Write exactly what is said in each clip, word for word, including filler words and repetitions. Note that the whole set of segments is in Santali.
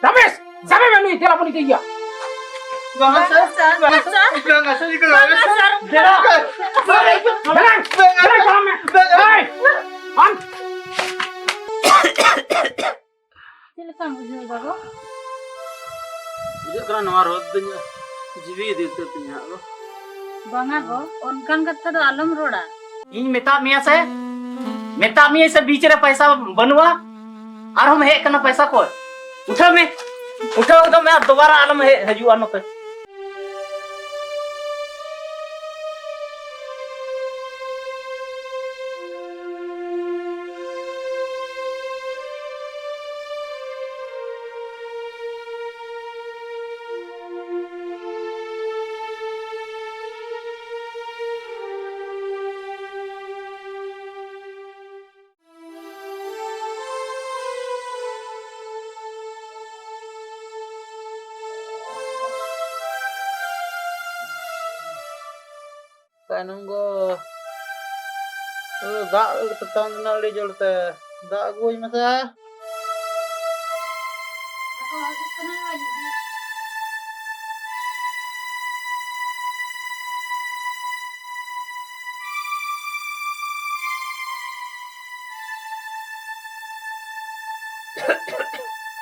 ᱨᱟᱢᱮᱥ, ᱡᱟᱵᱮ ᱢᱮ ᱱᱩᱭ, ᱫᱮᱞᱟ ᱵᱚᱱ ᱤᱫᱤᱭᱮᱭᱟ᱾ ᱵᱟᱝᱟ ᱥᱟᱨ, ᱵᱟᱝᱟ ᱥᱟᱨ, ᱵᱟᱝᱟ ᱥᱟᱨ, ᱵᱟᱝᱟ ᱥᱟᱨ᱾ ᱫᱮᱞᱟ, ᱫᱮᱞᱟ, ᱫᱮᱞᱟ, ᱪᱟᱞᱟᱜ ᱢᱮ᱾ ᱮᱭ, ᱟᱢ᱾ ᱪᱮᱫ ᱞᱮᱠᱟᱢ ᱵᱩᱡᱷᱟᱹᱣ ᱮᱫᱟ ᱜᱚ? ᱵᱩᱡᱷᱟᱹᱜ ᱠᱟᱱᱟ ᱱᱚᱣᱟ ᱨᱳᱜᱽ ᱫᱚ ᱤᱧᱟᱹᱜ ᱡᱤᱣᱤ ᱤᱫᱤ ᱩᱛᱟᱹᱨ ᱛᱤᱧᱟ ᱦᱟᱸᱜ ᱜᱚ᱾ ᱵᱟᱝᱟ ᱜᱚ, ᱚᱱᱠᱟᱱ ᱠᱟᱛᱷᱟ ᱫᱚ ᱟᱞᱚᱢ ᱨᱚᱲᱟ᱾ ᱤᱧ ᱢᱮᱛᱟᱜ ᱢᱮᱭᱟ ᱥᱮ, ᱢᱮᱛᱟᱜ ᱢᱮᱭᱟ ᱥᱮ ᱵᱤᱪ ᱨᱮ ᱯᱚᱭᱥᱟ ᱵᱟᱹᱱᱩᱜᱼᱟ, ᱟᱨᱦᱚᱸᱢ ᱦᱮᱡ ᱠᱟᱱᱟ ᱯᱚᱭᱥᱟ ᱠᱚᱭ᱾ ᱩᱴᱷᱟᱹᱣ ᱢᱮ, ᱩᱴᱷᱟᱹᱣ ᱜᱚᱫᱚᱜ ᱢᱮ ᱟᱨ ᱫᱚᱵᱟᱨᱟ ᱟᱞᱚᱢ ᱦᱮᱡ ᱦᱤᱡᱩᱜᱼᱟ ᱱᱚᱛᱮ᱾ ᱛᱟᱭᱱᱚᱢ ᱜᱚ᱾ ᱳ, ᱫᱟᱜ ᱛᱮᱛᱟᱝ ᱠᱟᱱᱟ ᱟᱹᱰᱤ ᱡᱳᱨ ᱛᱮ᱾ ᱫᱟᱜ ᱟᱹᱜᱩᱣᱟᱹᱧ ᱢᱮᱥᱮ᱾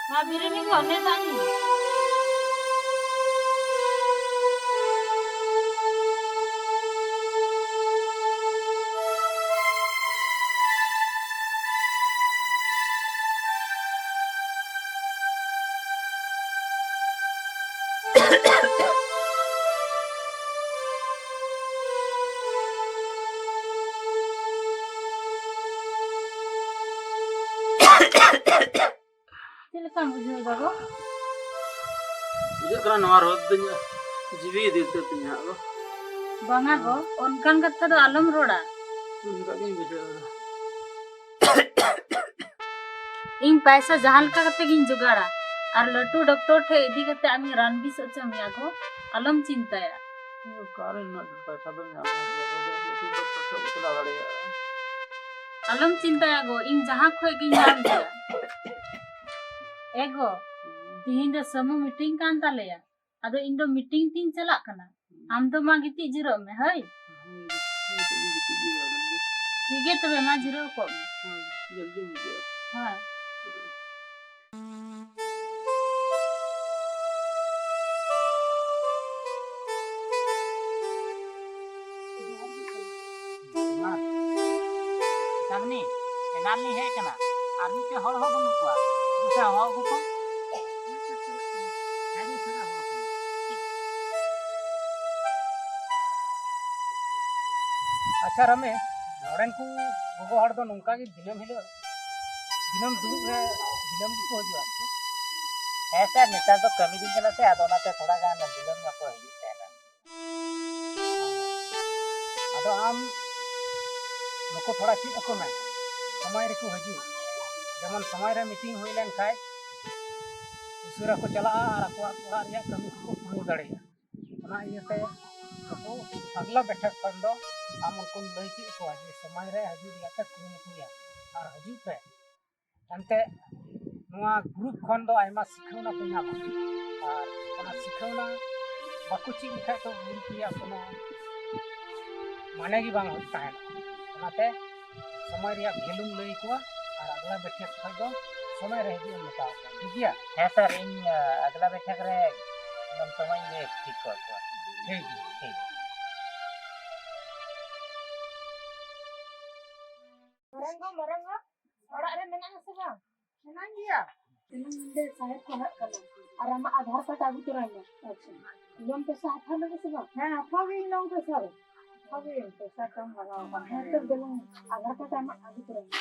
ᱢᱟ ᱵᱤᱨᱤᱫ ᱜᱮ ᱚᱱᱮ ᱫᱟᱜ ᱧᱩ᱾ ᱪᱮᱫ ᱞᱮᱠᱟᱢ ᱵᱩᱡᱷᱟᱹᱣ ᱮᱫᱟ ᱜᱚ? ᱵᱩᱡᱷᱟᱹᱜ ᱠᱟᱱᱟ ᱱᱚᱣᱟ ᱨᱳᱜᱽ ᱫᱚ ᱤᱧᱟᱹᱜ ᱡᱤᱣᱤ ᱤᱫᱤ ᱩᱛᱟᱹᱨ ᱛᱤᱧᱟ ᱦᱟᱸᱜ ᱜᱚ᱾ ᱵᱟᱝᱟ ᱜᱚ, ᱚᱱᱠᱟᱱ ᱠᱟᱛᱷᱟ ᱫᱚ ᱟᱞᱚᱢ ᱨᱚᱲᱟ᱾ ᱚᱱᱠᱟ ᱜᱤᱧ ᱵᱩᱡᱷᱟᱹᱣ ᱮᱫᱟ᱾ ᱤᱧ ᱯᱟᱭᱥᱟ ᱡᱟᱦᱟᱸ ᱞᱮᱠᱟ ᱠᱟᱛᱮ ᱜᱤᱧ ᱡᱚᱜᱟᱲᱟ ᱟᱨ ᱞᱟᱹᱴᱩ ᱰᱚᱠᱴᱚᱨ ᱴᱷᱮᱡ ᱤᱫᱤ ᱠᱟᱛᱮ ᱟᱢᱤᱧ ᱨᱟᱱ ᱵᱮᱥ ᱦᱚᱪᱚ ᱢᱮᱭᱟ ᱜᱚ, ᱟᱞᱚᱢ ᱪᱤᱱᱛᱟᱹᱭᱟ᱾ ᱚᱠᱟᱨᱮ ᱩᱱᱟᱹᱜ ᱰᱷᱮᱨ ᱯᱟᱭᱥᱟ ᱫᱚᱢ ᱧᱟᱢᱟ? ᱞᱟᱹᱴᱩ ᱰᱚᱠᱴᱚᱨ ᱴᱷᱮᱡ ᱵᱟᱠᱚ ᱪᱟᱞᱟᱣ ᱫᱟᱲᱮᱭᱟᱜᱼᱟ᱾ ᱟᱞᱚᱢ ᱪᱤᱱᱛᱟᱹᱭᱟ ᱜᱚ, ᱤᱧ ᱡᱟᱦᱟᱸ ᱠᱷᱚᱡ ᱜᱤᱧ ᱧᱟᱢ ᱜᱮᱭᱟ᱾ ᱮ ᱜᱚ, ᱛᱤᱦᱤᱧ ᱫᱚ ᱥᱟᱹᱢᱩ ᱢᱤᱴᱤᱝ ᱠᱟᱱ ᱛᱟᱞᱮᱭᱟ, ᱟᱫᱚ ᱤᱧ ᱫᱚ ᱢᱤᱴᱤᱝ ᱛᱤᱧ ᱪᱟᱞᱟᱜ ᱠᱟᱱᱟ᱾ ᱟᱢ ᱫᱚ ᱢᱟ ᱜᱤᱛᱤᱡ ᱡᱤᱨᱟᱹᱜ ᱢᱮ, ᱦᱳᱭ᱾ ᱦᱳᱭ, ᱦᱳᱭ, ᱜᱤᱛᱤᱡ ᱡᱤᱨᱟᱹᱜ ᱠᱟᱱᱟ᱾ ᱴᱷᱤᱠ ᱜᱮᱭᱟ ᱛᱚᱵᱮ, ᱢᱟ ᱡᱤᱨᱟᱹᱣ ᱠᱚᱜ ᱢᱮ᱾ ᱦᱳᱭ, ᱡᱚᱞᱫᱤᱢ ᱦᱤᱡᱩᱜᱼᱟ᱾ ᱦᱳᱭ᱾ ᱢᱟ, ᱪᱟᱸᱫᱽᱱᱤ, ᱮᱱᱟᱱ ᱞᱤᱧ ᱦᱮᱡ ᱟᱠᱟᱱᱟ, ᱟᱨ ᱢᱤᱫᱴᱮᱱ ᱦᱚᱲ ᱦᱚᱸ ᱵᱟᱹᱱᱩᱜ ᱠᱚᱣᱟ᱾ ᱫᱮᱥᱮ ᱦᱚᱦᱚ ᱟᱹᱜᱩ ᱠᱚᱢ᱾ ᱟᱪᱪᱷᱟ ᱨᱟᱢᱮ, ᱱᱚᱰᱮᱱ ᱠᱚ ᱜᱚᱜᱚ ᱦᱚᱲ ᱫᱚ ᱱᱚᱝᱠᱟ ᱜᱮ ᱫᱤᱱᱟᱹᱢ ᱦᱤᱞᱳᱜ, ᱫᱤᱱᱟᱹᱢ ᱫᱩᱲᱩᱵ ᱨᱮ ᱵᱤᱞᱚᱢ ᱜᱮᱠᱚ ᱦᱤᱡᱩᱜᱼᱟ ᱥᱮ? ᱦᱮᱸ ᱥᱟᱨ, ᱱᱮᱛᱟᱨ ᱫᱚ ᱠᱟᱹᱢᱤ ᱫᱤᱱ ᱠᱟᱱᱟ ᱥᱮ, ᱟᱫᱚ ᱚᱱᱟᱛᱮ ᱛᱷᱚᱲᱟ ᱜᱟᱱ ᱵᱤᱞᱚᱢ ᱧᱚᱜ ᱠᱚ ᱦᱤᱡᱩᱜ ᱛᱟᱦᱮᱱᱟ᱾ ᱟᱫᱚ ᱟᱢ ᱱᱩᱠᱩ ᱛᱷᱚᱲᱟ ᱪᱮᱫ ᱟᱠᱚ ᱢᱮ, ᱥᱚᱢᱚᱭ ᱨᱮᱠᱚ ᱦᱤᱡᱩᱜ᱾ ᱡᱮᱢᱚᱱ ᱥᱚᱢᱚᱭ ᱨᱮ ᱢᱤᱴᱤᱝ ᱦᱩᱭ ᱞᱮᱱ ᱠᱷᱟᱡ ᱩᱥᱟᱹᱨᱟ ᱠᱚ ᱪᱟᱞᱟᱜᱼᱟ ᱟᱨ ᱟᱠᱚᱣᱟᱜ ᱚᱲᱟᱜ ᱨᱮᱭᱟᱜ ᱠᱟᱹᱢᱤ ᱠᱚᱠᱚ ᱯᱩᱨᱟᱹᱣ ᱫᱟᱲᱮᱭᱟᱜᱼᱟ᱾ ᱚᱱᱟ ᱤᱭᱟᱹᱛᱮ ᱱᱩᱠᱩ ᱟᱜᱽᱞᱟ ᱵᱮᱴᱷᱮᱠ ᱠᱷᱚᱱ ᱫᱚ ᱟᱢ ᱩᱱᱠᱩᱢ ᱞᱟᱹᱭ ᱪᱮᱫ ᱟᱠᱚᱣᱟ ᱡᱮ ᱥᱚᱢᱚᱭ ᱨᱮ ᱦᱤᱡᱩᱜ ᱨᱮᱭᱟᱜ ᱯᱮ ᱠᱩᱨᱩᱢᱩᱴᱩᱭᱟ ᱟᱨ ᱦᱤᱡᱩᱜ ᱯᱮ᱾ ᱮᱱᱛᱮ ᱱᱚᱣᱟ ᱜᱨᱩᱯ ᱠᱷᱚᱱ ᱫᱚ ᱟᱭᱢᱟ ᱥᱤᱠᱷᱟᱹᱣᱱᱟ ᱠᱚ ᱧᱟᱢᱟ, ᱟᱨ ᱚᱱᱟ ᱥᱤᱠᱷᱟᱹᱣᱱᱟ ᱵᱟᱠᱚ ᱪᱮᱫ ᱞᱮᱠᱷᱟᱡ ᱫᱚ ᱜᱨᱩᱯ ᱨᱮᱭᱟᱜ ᱠᱳᱱᱳ ᱢᱟᱱᱮ ᱜᱮ ᱵᱟᱝ ᱦᱩᱭᱩᱜ ᱛᱟᱦᱮᱱᱟ᱾ ᱚᱱᱟᱛᱮ ᱥᱚᱢᱚᱭ ᱨᱮᱭᱟᱜ ᱵᱷᱮᱞᱩᱢ ᱞᱟᱹᱭ ᱟᱠᱚᱣᱟ ᱟᱨ ᱟᱜᱽᱞᱟ ᱵᱮᱴᱷᱮᱠ ᱠᱷᱚᱱ ᱫᱚ ᱥᱚᱢᱚᱭ ᱨᱮ ᱦᱤᱡᱩᱜ ᱮᱢ ᱢᱮᱛᱟ ᱠᱚᱣᱟ, ᱴᱷᱤᱠ ᱜᱮᱭᱟ? ᱦᱮᱸ ᱥᱟᱨ, ᱤᱧ ᱟᱜᱽᱞᱟ ᱵᱮᱴᱷᱮᱠ ᱨᱮ ᱮᱠᱫᱚᱢ ᱥᱚᱢᱚᱭ ᱤᱧ ᱞᱟᱹᱭ ᱴᱷᱤᱠ ᱠᱚᱣᱟ᱾ ᱴᱷᱤᱠ ᱜᱮᱭᱟ᱾ ᱴᱷᱤᱠ᱾ ᱢᱟᱨᱟᱝ ᱜᱚ, ᱢᱟᱨᱟᱝ ᱜᱚ, ᱚᱲᱟᱜ ᱨᱮ ᱢᱮᱱᱟᱜ ᱟᱥᱮ ᱵᱟᱝ? ᱢᱮᱱᱟᱜ ᱜᱮᱭᱟ᱾ ᱛᱮᱦᱮᱧ ᱧᱤᱫᱟᱹ ᱥᱟᱦᱮᱵ ᱠᱚ ᱦᱮᱡ ᱠᱟᱱᱟ᱾ ᱟᱨ ᱟᱢᱟᱜ ᱟᱫᱷᱟᱨ ᱠᱟᱨᱰ ᱟᱹᱜᱩ ᱛᱚᱨᱟᱭ ᱢᱮ᱾ ᱟᱪᱪᱷᱟ᱾ ᱞᱳᱱ ᱯᱚᱭᱥᱟ ᱦᱟᱛᱟᱣ ᱞᱟᱹᱜᱤᱫ ᱥᱮ ᱵᱟᱝ? ᱦᱮᱸ, ᱦᱟᱛᱟᱣ ᱜᱤᱧ ᱞᱳᱱ ᱯᱚᱭᱥᱟ ᱫᱚ᱾ ᱦᱟᱛᱟᱣ ᱜᱤᱧ, ᱯᱚᱭᱥᱟ ᱠᱚᱢ ᱞᱟᱜᱟᱣ ᱠᱟᱱᱟ᱾ ᱦᱮᱸ, ᱛᱚ ᱫᱮᱞᱟ, ᱟᱫᱷᱟᱨ ᱠᱟᱨᱰ ᱟᱢᱟᱜ ᱟᱹᱜᱩ ᱛᱚᱨᱟᱭ ᱢᱮ᱾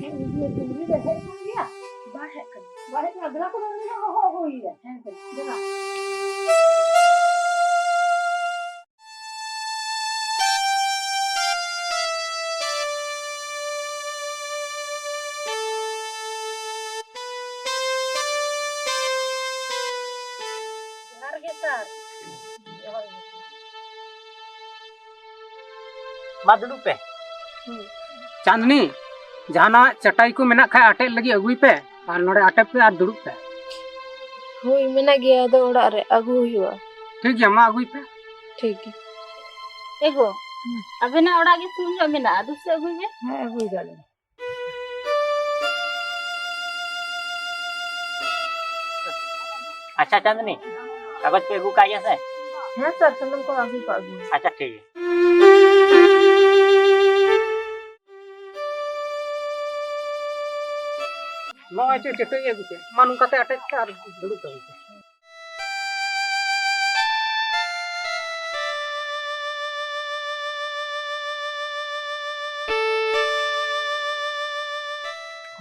ᱦᱮᱸ, ᱩᱱᱤ ᱫᱚ ᱦᱮᱡ ᱠᱟᱱ ᱜᱮᱭᱟ? ᱵᱟᱭ ᱦᱮᱡ ᱠᱟᱱᱟ᱾ ᱵᱟᱭ ᱦᱮᱡ ᱠᱟᱱᱟ? ᱫᱮᱞᱟ ᱠᱚ, ᱩᱱᱤ ᱦᱚᱸ ᱦᱚᱦᱚ ᱟᱹᱜᱩᱭᱮᱭᱟ᱾ ᱦᱮᱸ, ᱫᱮᱞᱟ, ᱫᱮᱞᱟ᱾ ᱡᱚᱦᱟᱨ ᱜᱮ ᱥᱟᱨ᱾ ᱡᱚᱦᱟᱨ ᱜᱮ᱾ ᱢᱟ ᱫᱩᱲᱩᱵ ᱯᱮ᱾ ᱦᱩᱸ᱾ ᱪᱟᱸᱫᱽᱱᱤ, ᱡᱟᱦᱟᱱᱟᱜ ᱪᱟᱴᱟᱭ ᱠᱚ ᱢᱮᱱᱟᱜ ᱠᱷᱟᱡ ᱟᱴᱮᱫ ᱞᱟᱹᱜᱤᱫ ᱟᱹᱜᱩᱭ ᱯᱮ ᱟᱨ ᱱᱚᱰᱮ ᱟᱴᱮᱫ ᱯᱮ ᱟᱨ ᱫᱩᱲᱩᱵ ᱯᱮ᱾ ᱦᱳᱭ, ᱢᱮᱱᱟᱜ ᱜᱮᱭᱟ, ᱟᱫᱚ ᱚᱲᱟᱜ ᱨᱮ ᱟᱹᱜᱩ ᱦᱩᱭᱩᱜᱼᱟ᱾ ᱴᱷᱤᱠ ᱜᱮᱭᱟ, ᱢᱟ ᱟᱹᱜᱩᱭ ᱯᱮ᱾ ᱴᱷᱤᱠ ᱜᱮᱭᱟ᱾ ᱮ ᱜᱚ, ᱟᱵᱮᱱᱟᱜ ᱚᱲᱟᱜ ᱜᱮ ᱥᱩᱨ ᱧᱚᱜ ᱢᱮᱱᱟᱜᱼᱟ, ᱫᱩᱥᱮ ᱟᱹᱜᱩᱭ ᱵᱮᱱ᱾ ᱦᱮᱸ, ᱟᱹᱜᱩᱭ ᱫᱟᱞᱤᱧ᱾ ᱟᱪᱪᱷᱟ ᱪᱟᱸᱫᱽᱱᱤ, ᱠᱟᱜᱚᱡᱽ ᱯᱮ ᱟᱹᱜᱩ ᱠᱟᱜ ᱜᱮᱭᱟ ᱥᱮ? ᱦᱮᱸ ᱥᱟᱨ, ᱥᱟᱱᱟᱢ ᱠᱚ ᱟᱹᱜᱩ ᱠᱟᱜ ᱜᱮᱭᱟ᱾ ᱟᱪᱪᱷᱟ, ᱴᱷᱤᱠ ᱜᱮᱭᱟ᱾ ᱱᱚᱜᱼᱚᱭ ᱪᱚ ᱪᱟᱹᱴᱟᱹᱭ ᱟᱹᱜᱩ ᱯᱮ᱾ ᱢᱟ, ᱱᱚᱝᱠᱟᱛᱮ ᱟᱴᱮᱫ ᱯᱮ ᱟᱨ ᱫᱩᱲᱩᱵ ᱛᱟᱵᱚᱱ ᱯᱮ᱾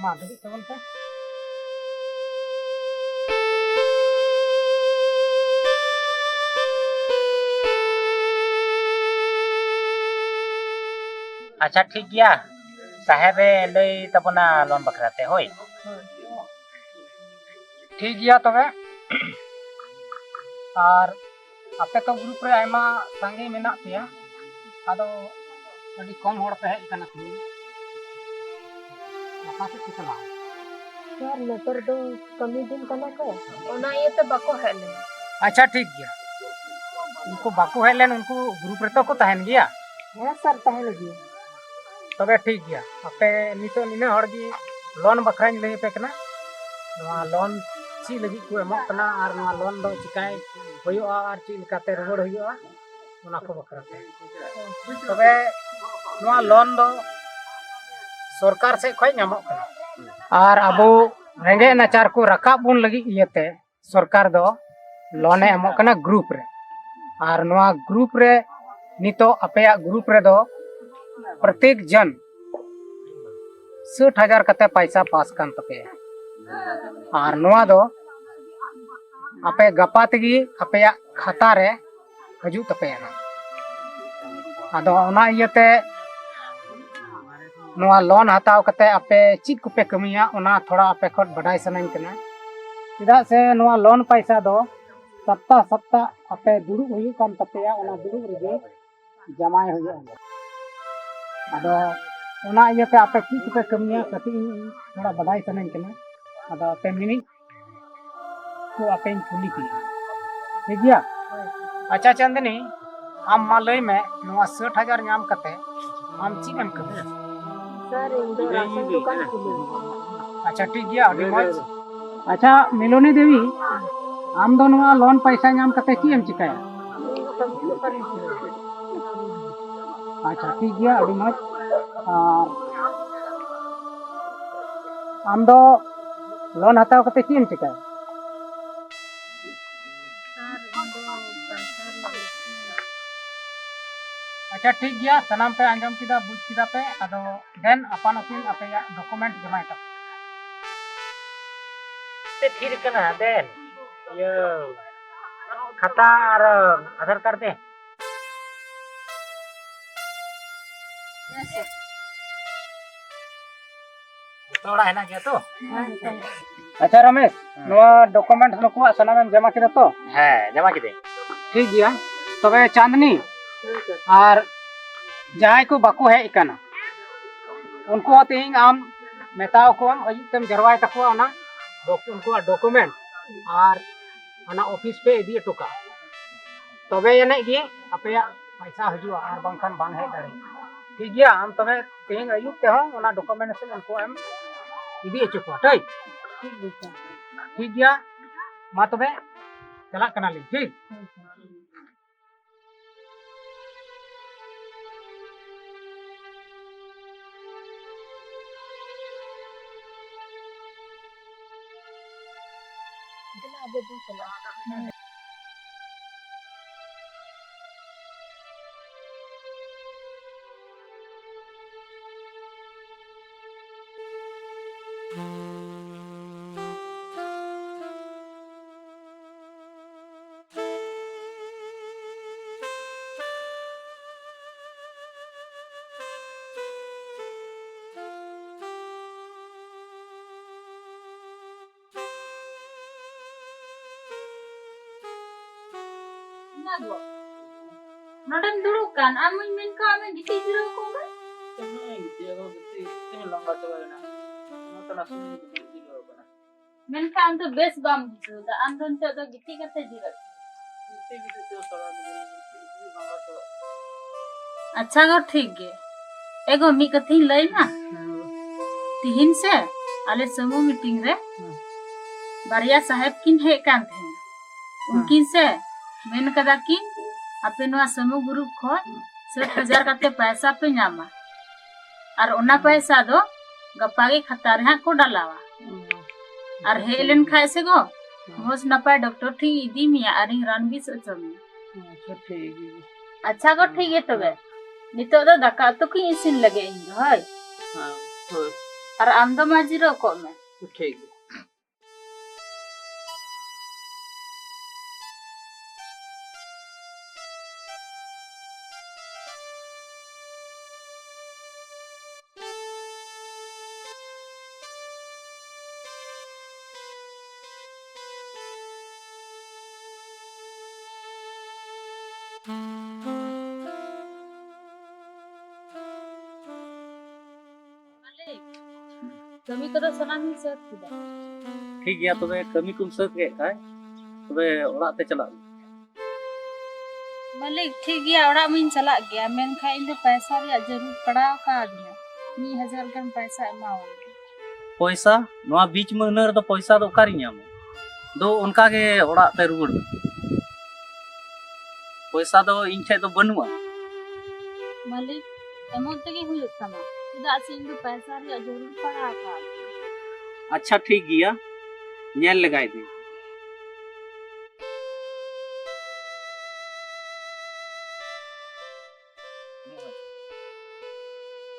ᱢᱟ, ᱫᱩᱲᱩᱵ ᱛᱟᱵᱚᱱ ᱯᱮ᱾ ᱟᱪᱪᱷᱟ, ᱴᱷᱤᱠ ᱜᱮᱭᱟ᱾ ᱥᱟᱦᱮᱵᱮ ᱞᱟᱹᱭ ᱛᱟᱵᱚᱱᱟ ᱞᱳᱱ ᱵᱟᱠᱷᱨᱟ ᱛᱮ, ᱦᱳᱭ᱾ ᱴᱷᱤᱠ ᱜᱮᱭᱟ ᱛᱚᱵᱮ᱾ ᱟᱨ ᱟᱯᱮ ᱛᱚ ᱜᱨᱩᱯ ᱨᱮ ᱟᱭᱢᱟ ᱥᱟᱸᱜᱮ ᱢᱮᱱᱟᱜ ᱯᱮᱭᱟ, ᱟᱫᱚ ᱟᱹᱰᱤ ᱠᱚᱢ ᱦᱚᱲ ᱯᱮ ᱦᱮᱡ ᱟᱠᱟᱱᱟ ᱛᱮᱦᱮᱧ᱾ ᱚᱠᱟ ᱥᱮᱫ ᱯᱮ ᱪᱟᱞᱟᱜᱼᱟ? ᱥᱟᱨ, ᱱᱮᱛᱟᱨ ᱫᱚ ᱠᱟᱹᱢᱤ ᱫᱤᱱ ᱠᱟᱱᱟ ᱛᱚ, ᱚᱱᱟ ᱤᱭᱟᱹᱛᱮ ᱵᱟᱠᱚ ᱦᱮᱡ ᱞᱮᱱᱟ᱾ ᱟᱪᱪᱷᱟ, ᱴᱷᱤᱠ ᱜᱮᱭᱟ᱾ ᱩᱱᱠᱩ ᱵᱟᱠᱚ ᱦᱮᱡ ᱞᱮᱱ, ᱩᱱᱠᱩ ᱜᱨᱩᱯ ᱨᱮᱛᱚ ᱠᱚ ᱛᱟᱦᱮᱱ ᱜᱮᱭᱟ᱾ ᱦᱮᱸ ᱥᱟᱨ, ᱛᱟᱦᱮᱱ ᱜᱮᱭᱟ᱾ ᱛᱚᱵᱮ ᱴᱷᱤᱠ ᱜᱮᱭᱟ, ᱟᱯᱮ ᱱᱤᱛᱚᱜ ᱱᱤᱱᱟᱹᱜ ᱦᱚᱲ ᱜᱮ ᱞᱳᱱ ᱵᱟᱠᱷᱨᱟᱧ ᱞᱟᱹᱭ ᱟᱯᱮ ᱠᱟᱱᱟ᱾ ᱱᱚᱣᱟ ᱞᱳᱱ ᱪᱮᱫ ᱞᱟᱹᱜᱤᱫ ᱠᱚ ᱮᱢᱚᱜ ᱠᱟᱱᱟ ᱟᱨ ᱱᱚᱣᱟ ᱞᱳᱱ ᱫᱚ ᱪᱤᱠᱟᱭ ᱦᱩᱭᱩᱜᱼᱟ ᱟᱨ ᱪᱮᱫ ᱞᱮᱠᱟᱛᱮ ᱨᱩᱣᱟᱹᱲ ᱦᱩᱭᱩᱜᱼᱟ, ᱚᱱᱟ ᱠᱚ ᱵᱟᱠᱷᱨᱟ ᱛᱮ᱾ ᱛᱚᱵᱮ ᱱᱚᱣᱟ ᱞᱳᱱ ᱫᱚ ᱥᱚᱨᱠᱟᱨ ᱥᱮᱫ ᱠᱷᱚᱱ ᱧᱟᱢᱚᱜ ᱠᱟᱱᱟ᱾ ᱟᱨ ᱟᱵᱚ ᱨᱮᱸᱜᱮᱡ ᱱᱟᱪᱟᱨ ᱠᱚ ᱨᱟᱠᱟᱵ ᱵᱚᱱ ᱞᱟᱹᱜᱤᱫ ᱤᱭᱟᱹᱛᱮ ᱥᱚᱨᱠᱟᱨ ᱫᱚ ᱞᱳᱱ ᱮ ᱮᱢᱚᱜ ᱠᱟᱱᱟ ᱜᱨᱩᱯ ᱨᱮ᱾ ᱟᱨ ᱱᱚᱣᱟ ᱜᱨᱩᱯ ᱨᱮ ᱱᱤᱛᱚᱜ ᱟᱯᱮᱭᱟᱜ ᱜᱨᱩᱯ ᱨᱮᱫᱚ ᱯᱨᱚᱛᱮᱠ ᱡᱚᱱ ᱥᱟᱹᱴ ᱦᱟᱡᱟᱨ ᱠᱟᱛᱮ ᱯᱟᱭᱥᱟ ᱯᱟᱥ ᱠᱟᱱ ᱛᱟᱯᱮᱭᱟ᱾ ᱟᱨ ᱱᱚᱣᱟ ᱫᱚ ᱟᱯᱮ ᱜᱟᱯᱟ ᱛᱮᱜᱮ ᱟᱯᱮᱭᱟᱜ ᱠᱷᱟᱛᱟ ᱨᱮ ᱦᱤᱡᱩᱜ ᱛᱟᱯᱮᱭᱟ ᱱᱟᱜ᱾ ᱟᱫᱚ ᱚᱱᱟ ᱤᱭᱟᱹᱛᱮ ᱱᱚᱣᱟ ᱞᱳᱱ ᱦᱟᱛᱟᱣ ᱠᱟᱛᱮ ᱟᱯᱮ ᱪᱮᱫ ᱠᱚᱯᱮ ᱠᱟᱹᱢᱤᱭᱟ, ᱚᱱᱟ ᱛᱷᱚᱲᱟ ᱟᱯᱮ ᱠᱷᱚᱱ ᱵᱟᱰᱟᱭ ᱥᱟᱱᱟᱧ ᱠᱟᱱᱟ᱾ ᱪᱮᱫᱟᱜ ᱥᱮ ᱱᱚᱣᱟ ᱞᱳᱱ ᱯᱟᱭᱥᱟ ᱫᱚ ᱥᱟᱯᱛᱟ ᱥᱟᱯᱛᱟ ᱟᱯᱮ ᱫᱩᱲᱩᱵ ᱦᱩᱭᱩᱜ ᱠᱟᱱ ᱛᱟᱯᱮᱭᱟ, ᱚᱱᱟ ᱫᱩᱲᱩᱵ ᱨᱮᱜᱮ ᱡᱟᱢᱟᱭ ᱦᱩᱭᱩᱜᱼᱟ᱾ ᱟᱫᱚ ᱚᱱᱟ ᱤᱭᱟᱹᱛᱮ ᱟᱯᱮ ᱪᱮᱫ ᱠᱚᱯᱮ ᱠᱟᱹᱢᱤᱭᱟ, ᱠᱟᱹᱴᱤᱡ ᱤᱧ ᱛᱷᱚᱲᱟ ᱵᱟᱰᱟᱭ ᱥᱟᱱᱟᱧ ᱠᱟᱱᱟ᱾ ᱟᱫᱚ ᱟᱯᱮ ᱢᱤᱢᱤᱫ ᱠᱚ ᱟᱯᱮᱧ ᱠᱩᱞᱤ ᱯᱮᱭᱟ, ᱴᱷᱤᱠ ᱜᱮᱭᱟ? ᱟᱪᱪᱷᱟ ᱪᱟᱸᱫᱽᱱᱤ, ᱟᱢ ᱢᱟ ᱞᱟᱹᱭ ᱢᱮ, ᱱᱚᱣᱟ ᱥᱟᱹᱴ ᱦᱟᱡᱟᱨ ᱧᱟᱢ ᱠᱟᱛᱮ ᱟᱢ ᱪᱮᱫ ᱮᱢ ᱠᱟᱹᱢᱤᱭᱟ? ᱥᱟᱨ, ᱤᱧ ᱫᱚ ᱨᱟᱥᱚᱱ ᱫᱚᱠᱟᱱ ᱠᱷᱩᱞᱟᱹᱣ᱾ ᱟᱪᱪᱷᱟ, ᱴᱷᱤᱠ ᱜᱮᱭᱟ, ᱟᱹᱰᱤ ᱢᱚᱡᱽ᱾ ᱟᱪᱪᱷᱟ ᱢᱤᱞᱚᱱᱤ ᱫᱮᱵᱤ, ᱟᱢ ᱫᱚ ᱱᱚᱣᱟ ᱞᱳᱱ ᱯᱚᱭᱥᱟ ᱧᱟᱢ ᱠᱟᱛᱮ ᱪᱮᱫ ᱮᱢ ᱪᱤᱠᱟᱹᱭᱟ? ᱤᱧ ᱫᱚ ᱥᱚᱵᱽᱡᱤ ᱫᱚᱠᱟᱱ ᱤᱧ ᱠᱷᱩᱞᱟᱹᱣ᱾ ᱟᱪᱪᱷᱟ, ᱴᱷᱤᱠ ᱜᱮᱭᱟ, ᱟᱹᱰᱤ ᱢᱚᱡᱽ᱾ ᱟᱨ ᱟᱢ ᱫᱚ ᱞᱳᱱ ᱦᱟᱛᱟᱣ ᱠᱟᱛᱮ ᱪᱮᱫ ᱮᱢ ᱪᱤᱠᱟᱹᱭᱟ? ᱥᱟᱨ, ᱤᱧ ᱫᱚ ᱯᱚᱭᱥᱟ ᱨᱮᱭᱟᱜ ᱵᱮᱵᱽᱥᱟ᱾ ᱟᱪᱪᱷᱟ, ᱴᱷᱤᱠ ᱜᱮᱭᱟ, ᱥᱟᱱᱟᱢ ᱯᱮ ᱟᱸᱡᱚᱢ ᱠᱮᱫᱟ, ᱵᱩᱡᱽ ᱠᱮᱫᱟ ᱯᱮ᱾ ᱟᱫᱚ ᱫᱮᱱ ᱟᱯᱟᱱ ᱟᱹᱯᱤᱱ ᱟᱯᱮᱭᱟᱜ ᱰᱚᱠᱩᱢᱮᱱᱴ ᱡᱚᱢᱟᱭ ᱛᱟᱯᱮ᱾ ᱛᱮ ᱛᱷᱤᱨ ᱠᱟᱱᱟ, ᱫᱮᱱ ᱤᱭᱟᱹ ᱠᱷᱟᱛᱟ ᱟᱨ ᱟᱫᱷᱟᱨ ᱠᱟᱨᱰ ᱫᱮ᱾ ᱡᱚᱛᱚ ᱦᱚᱲᱟᱜ ᱦᱮᱱᱟᱜ ᱜᱮᱭᱟ ᱛᱚ? ᱟᱪᱪᱷᱟ ᱨᱚᱢᱮᱥ, ᱦᱮᱸ᱾ ᱱᱚᱣᱟ ᱰᱚᱠᱩᱢᱮᱱᱴ ᱱᱩᱠᱩᱣᱟᱜ ᱥᱟᱱᱟᱢᱮᱢ ᱡᱚᱢᱟ ᱠᱮᱫᱟ ᱛᱚ? ᱦᱮᱸ, ᱡᱚᱢᱟ ᱠᱤᱫᱟᱹᱧ᱾ ᱴᱷᱤᱠ ᱜᱮᱭᱟ᱾ ᱛᱚᱵᱮ ᱪᱟᱸᱫᱽᱱᱤ ᱟᱨ ᱡᱟᱦᱟᱸᱭ ᱠᱚ ᱵᱟᱠᱚ ᱦᱮᱡ ᱟᱠᱟᱱᱟ, ᱩᱱᱠᱩ ᱦᱚᱸ ᱛᱮᱦᱮᱧ ᱟᱢ ᱢᱮᱛᱟᱣ ᱠᱚᱣᱟᱢ, ᱟᱹᱭᱩᱵ ᱛᱮᱢ ᱡᱟᱨᱣᱟᱭ ᱛᱟᱠᱚᱣᱟ ᱚᱱᱟ ᱰᱚᱠ-, ᱩᱱᱠᱩᱣᱟᱜ ᱰᱚᱠᱩᱢᱮᱱᱴ ᱟᱨ ᱚᱱᱟ ᱚᱯᱷᱤᱥ ᱯᱮ ᱤᱫᱤ ᱦᱚᱴᱚ ᱠᱟᱜᱼᱟ᱾ ᱛᱚᱵᱮ ᱟᱹᱱᱤᱡ ᱜᱮ ᱟᱯᱮᱭᱟᱜ ᱯᱚᱭᱥᱟ ᱦᱤᱡᱩᱜᱼᱟ, ᱟᱨ ᱵᱟᱝᱠᱷᱟᱱ ᱵᱟᱝ ᱦᱮᱡ ᱫᱟᱲᱮᱭᱟᱜᱼᱟ᱾ ᱴᱷᱤᱠ ᱜᱮᱭᱟ, ᱟᱢ ᱛᱚᱵᱮ ᱛᱮᱦᱮᱧ ᱟᱹᱭᱩᱵ ᱛᱮᱦᱚᱸ ᱚᱱᱟ ᱰᱚᱠᱩᱢᱮᱱᱴ ᱩᱱᱠᱩ ᱮᱢ ᱤᱫᱤ ᱦᱚᱪᱚ ᱠᱚᱣᱟ, ᱴᱷᱤᱠ? ᱴᱷᱤᱠ ᱜᱮᱭᱟ, ᱥᱟᱨ᱾ ᱴᱷᱤᱠ ᱜᱮᱭᱟ, ᱢᱟ ᱛᱚᱵᱮ ᱪᱟᱞᱟᱜ ᱠᱟᱱᱟᱞᱤᱧ, ᱴᱷᱤᱠ? ᱦᱳᱭ, ᱥᱟᱨ᱾ ᱫᱮᱞᱟ ᱟᱵᱚ ᱵᱚᱱ ᱪᱟᱞᱟᱜᱼᱟ᱾ ᱚᱱᱟ ᱫᱚ᱾ ᱱᱚᱰᱮᱢ ᱫᱩᱲᱩᱵ ᱠᱟᱱ, ᱟᱢᱤᱧ ᱢᱮᱱ ᱠᱟᱜ ᱢᱮ, ᱜᱤᱛᱤᱡ ᱡᱤᱨᱟᱹᱣ ᱠᱚᱜ ᱢᱮ᱾ ᱤᱧ ᱞᱟᱸᱜᱟ ᱪᱟᱵᱟᱭᱮᱱᱟ᱾ ᱚᱱᱟᱛᱮ ᱱᱟᱥᱮ ᱱᱟᱜ ᱜᱤᱛᱤᱡ ᱡᱤᱨᱟᱹᱣ ᱟᱠᱟᱱᱟ᱾ ᱢᱮᱱᱠᱷᱟᱱ ᱟᱢ ᱫᱚ ᱵᱮᱥ ᱵᱟᱢ ᱵᱩᱡᱷᱟᱹᱣ ᱮᱫᱟ᱾ ᱟᱢ ᱫᱚ ᱱᱤᱛᱚᱜ ᱫᱚ ᱜᱤᱛᱤᱡ ᱠᱟᱛᱮ ᱡᱤᱨᱟᱹᱜ ᱢᱮ᱾ ᱜᱤᱛᱤᱡ ᱜᱤᱛᱤᱡ ᱛᱮ ᱥᱟᱨᱟ ᱫᱤᱱ ᱜᱤᱛᱤᱡ ᱜᱤᱛᱤᱡ ᱞᱟᱸᱜᱟ ᱪᱟᱵᱟᱜ ᱠᱟᱱᱟ᱾ ᱟᱪᱪᱷᱟ ᱜᱚ, ᱴᱷᱤᱠ ᱜᱮ᱾ ᱮ ᱜᱚ, ᱢᱤᱫ ᱠᱟᱛᱷᱟᱧ ᱞᱟᱹᱭ ᱢᱟ᱾ ᱦᱮᱸ᱾ ᱛᱤᱦᱤᱧ ᱥᱮ ᱟᱞᱮ ᱥᱟᱹᱢᱩ meeting ᱨᱮ ᱦᱮᱸ᱾ ᱵᱟᱨᱭᱟ ᱥᱟᱦᱮᱵ ᱠᱤᱱ ᱦᱮᱡ ᱠᱟᱱ ᱛᱟᱦᱮᱸᱱᱟ᱾ ᱦᱮᱸ᱾ ᱩᱱᱠᱤᱱ ᱥᱮ ᱢᱮᱱ ᱠᱟᱫᱟ ᱠᱤᱱ, ᱟᱯᱮ ᱱᱚᱣᱟ ᱥᱟᱹᱢᱩ group ᱠᱷᱚᱱ ᱥᱟᱹᱛ ᱦᱟᱡᱟᱨ ᱠᱟᱛᱮ ᱯᱟᱭᱥᱟ ᱯᱮ ᱧᱟᱢᱟ᱾ ᱟᱨ ᱚᱱᱟ ᱦᱮᱸ᱾ ᱯᱟᱭᱥᱟ ᱫᱚ ᱜᱟᱯᱟ ᱜᱮ ᱠᱷᱟᱛᱟ ᱨᱮ ᱦᱟᱸᱜ ᱠᱚ ᱰᱟᱞᱟᱣᱟ᱾ ᱚ, ᱟᱨ ᱟᱪᱪᱷᱟ, ᱦᱮᱡ ᱴᱷᱤᱠ ᱞᱮᱱ ᱜᱮᱭᱟ᱾ ᱠᱷᱟᱡ ᱥᱮ ᱜᱚ, ᱦᱮᱸ᱾ ᱢᱚᱡᱽ ᱱᱟᱯᱟᱭ ᱰᱚᱠᱴᱚᱨ ᱴᱷᱮᱱ ᱤᱫᱤ ᱢᱮᱭᱟ ᱟᱨᱤᱧ ᱨᱟᱱ ᱵᱮᱥ ᱦᱚᱪᱚ ᱢᱮᱭᱟ᱾ ᱟᱪᱪᱷᱟ, ᱴᱷᱤᱠ ᱜᱮᱭᱟ᱾ ᱟᱪᱪᱷᱟ ᱜᱚ, ᱦᱮᱸ, ᱴᱷᱤᱠ ᱜᱮᱭᱟ ᱛᱚᱵᱮ᱾ ᱦᱮᱸ᱾ ᱱᱤᱛᱚᱜ ᱫᱚ ᱫᱟᱠᱟ ᱩᱛᱩ ᱠᱚᱧ ᱤᱥᱤᱱ ᱞᱮᱜᱮ ᱤᱧ ᱫᱚ, ᱦᱳᱭ᱾ ᱦᱮᱸ, ᱦᱳᱭ᱾ ᱟᱨ ᱟᱢ ᱫᱚ ᱢᱟ ᱡᱤᱨᱟᱹᱣ ᱠᱚᱜ ᱢᱮ᱾ ᱴᱷᱤᱠ ᱜᱮᱭᱟ᱾ ᱢᱟᱹᱞᱤᱠ, ᱠᱟᱹᱢᱤ ᱠᱚᱫᱚ ᱥᱟᱱᱟᱢ ᱤᱧ ᱥᱟᱹᱛ ᱠᱮᱫᱟ᱾ ᱴᱷᱤᱠ ᱜᱮᱭᱟ, ᱛᱚᱵᱮ ᱠᱟᱹᱢᱤ ᱠᱚᱢ ᱥᱟᱹᱛ ᱠᱮᱫ ᱠᱷᱟᱡ, ᱛᱚᱵᱮ ᱚᱲᱟᱜ ᱛᱮ ᱪᱟᱞᱟᱜ ᱢᱮ᱾ ᱢᱟᱹᱞᱤᱠ, ᱴᱷᱤᱠ ᱜᱮᱭᱟ, ᱚᱲᱟᱜ ᱢᱟᱧ ᱪᱟᱞᱟᱜ ᱜᱮᱭᱟ, ᱢᱮᱱᱠᱷᱟᱱ ᱤᱧ ᱫᱚ ᱯᱚᱭᱥᱟ ᱨᱮᱭᱟᱜ ᱡᱟᱹᱨᱩᱲ ᱯᱟᱲᱟᱣ ᱠᱟᱣᱫᱤᱧᱟ᱾ ᱢᱤᱫ ᱦᱟᱡᱟᱨ ᱜᱟᱱ ᱯᱚᱭᱥᱟ ᱮᱢᱟᱣᱟᱹᱧ ᱢᱮ᱾ ᱯᱚᱭᱥᱟ? ᱱᱚᱣᱟ ᱵᱤᱪ ᱢᱟᱹᱦᱱᱟᱹ ᱨᱮᱫᱚ ᱯᱚᱭᱥᱟ ᱫᱚ ᱚᱠᱟᱨᱤᱧ ᱧᱟᱢᱟ? ᱫᱩ, ᱚᱱᱠᱟ ᱜᱮ ᱚᱲᱟᱜ ᱛᱮ ᱨᱩᱣᱟᱹᱲ ᱢᱮ᱾ ᱯᱚᱭᱥᱟ ᱫᱚ ᱤᱧ ᱴᱷᱮᱡ ᱫᱚ ᱵᱟᱹᱱᱩᱜᱼᱟ᱾ ᱢᱟᱹᱞᱤᱠ, ᱮᱢᱚᱜ ᱛᱮᱜᱮ ᱦᱩᱭᱩᱜ ᱛᱟᱢᱟ, ᱪᱮᱫᱟᱜ ᱥᱮ ᱤᱧ ᱫᱚ ᱯᱚᱭᱥᱟ ᱨᱮᱭᱟᱜ ᱡᱟᱹᱨᱩᱲ ᱯᱟᱲᱟᱣ ᱟᱠᱟᱫ᱾ ᱟᱪᱪᱷᱟ, ᱴᱷᱤᱠ ᱜᱮᱭᱟ, ᱧᱮᱞ ᱞᱮᱜᱟᱭ ᱢᱮ᱾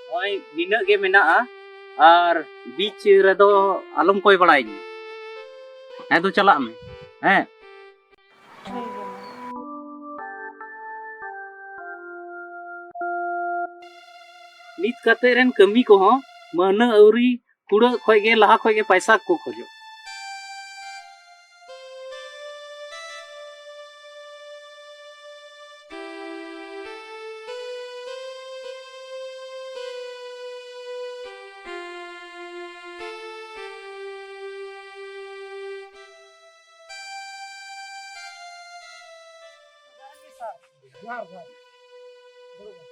ᱱᱚᱜᱼᱚᱭ ᱱᱤᱱᱟᱹᱜ ᱜᱮ ᱢᱮᱱᱟᱜᱼᱟ, ᱟᱨ ᱵᱤᱪ ᱨᱮᱫᱚ ᱟᱞᱚᱢ ᱠᱚᱭ ᱵᱟᱲᱟᱭᱤᱧᱟ᱾ ᱦᱮᱸ, ᱫᱩ, ᱪᱟᱞᱟᱜ ᱢᱮ᱾ ᱦᱮᱸ᱾ ᱱᱤᱛ ᱠᱟᱛᱮ ᱨᱮᱱ ᱠᱟᱹᱢᱤ ᱠᱚᱦᱚᱸ ᱢᱟᱹᱦᱱᱟᱹ ᱟᱹᱣᱨᱤ ᱠᱩᱲᱟᱹᱜ ᱠᱷᱚᱡ ᱜᱮ, ᱞᱟᱦᱟ ᱠᱷᱚᱡ ᱜᱮ ᱯᱟᱭᱥᱟ ᱠᱚ ᱠᱷᱚᱡᱚᱜ᱾ ᱡᱚᱦᱟᱨ, ᱡᱚᱦᱟᱨ᱾ ᱫᱩᱲᱩᱵ ᱢᱮ᱾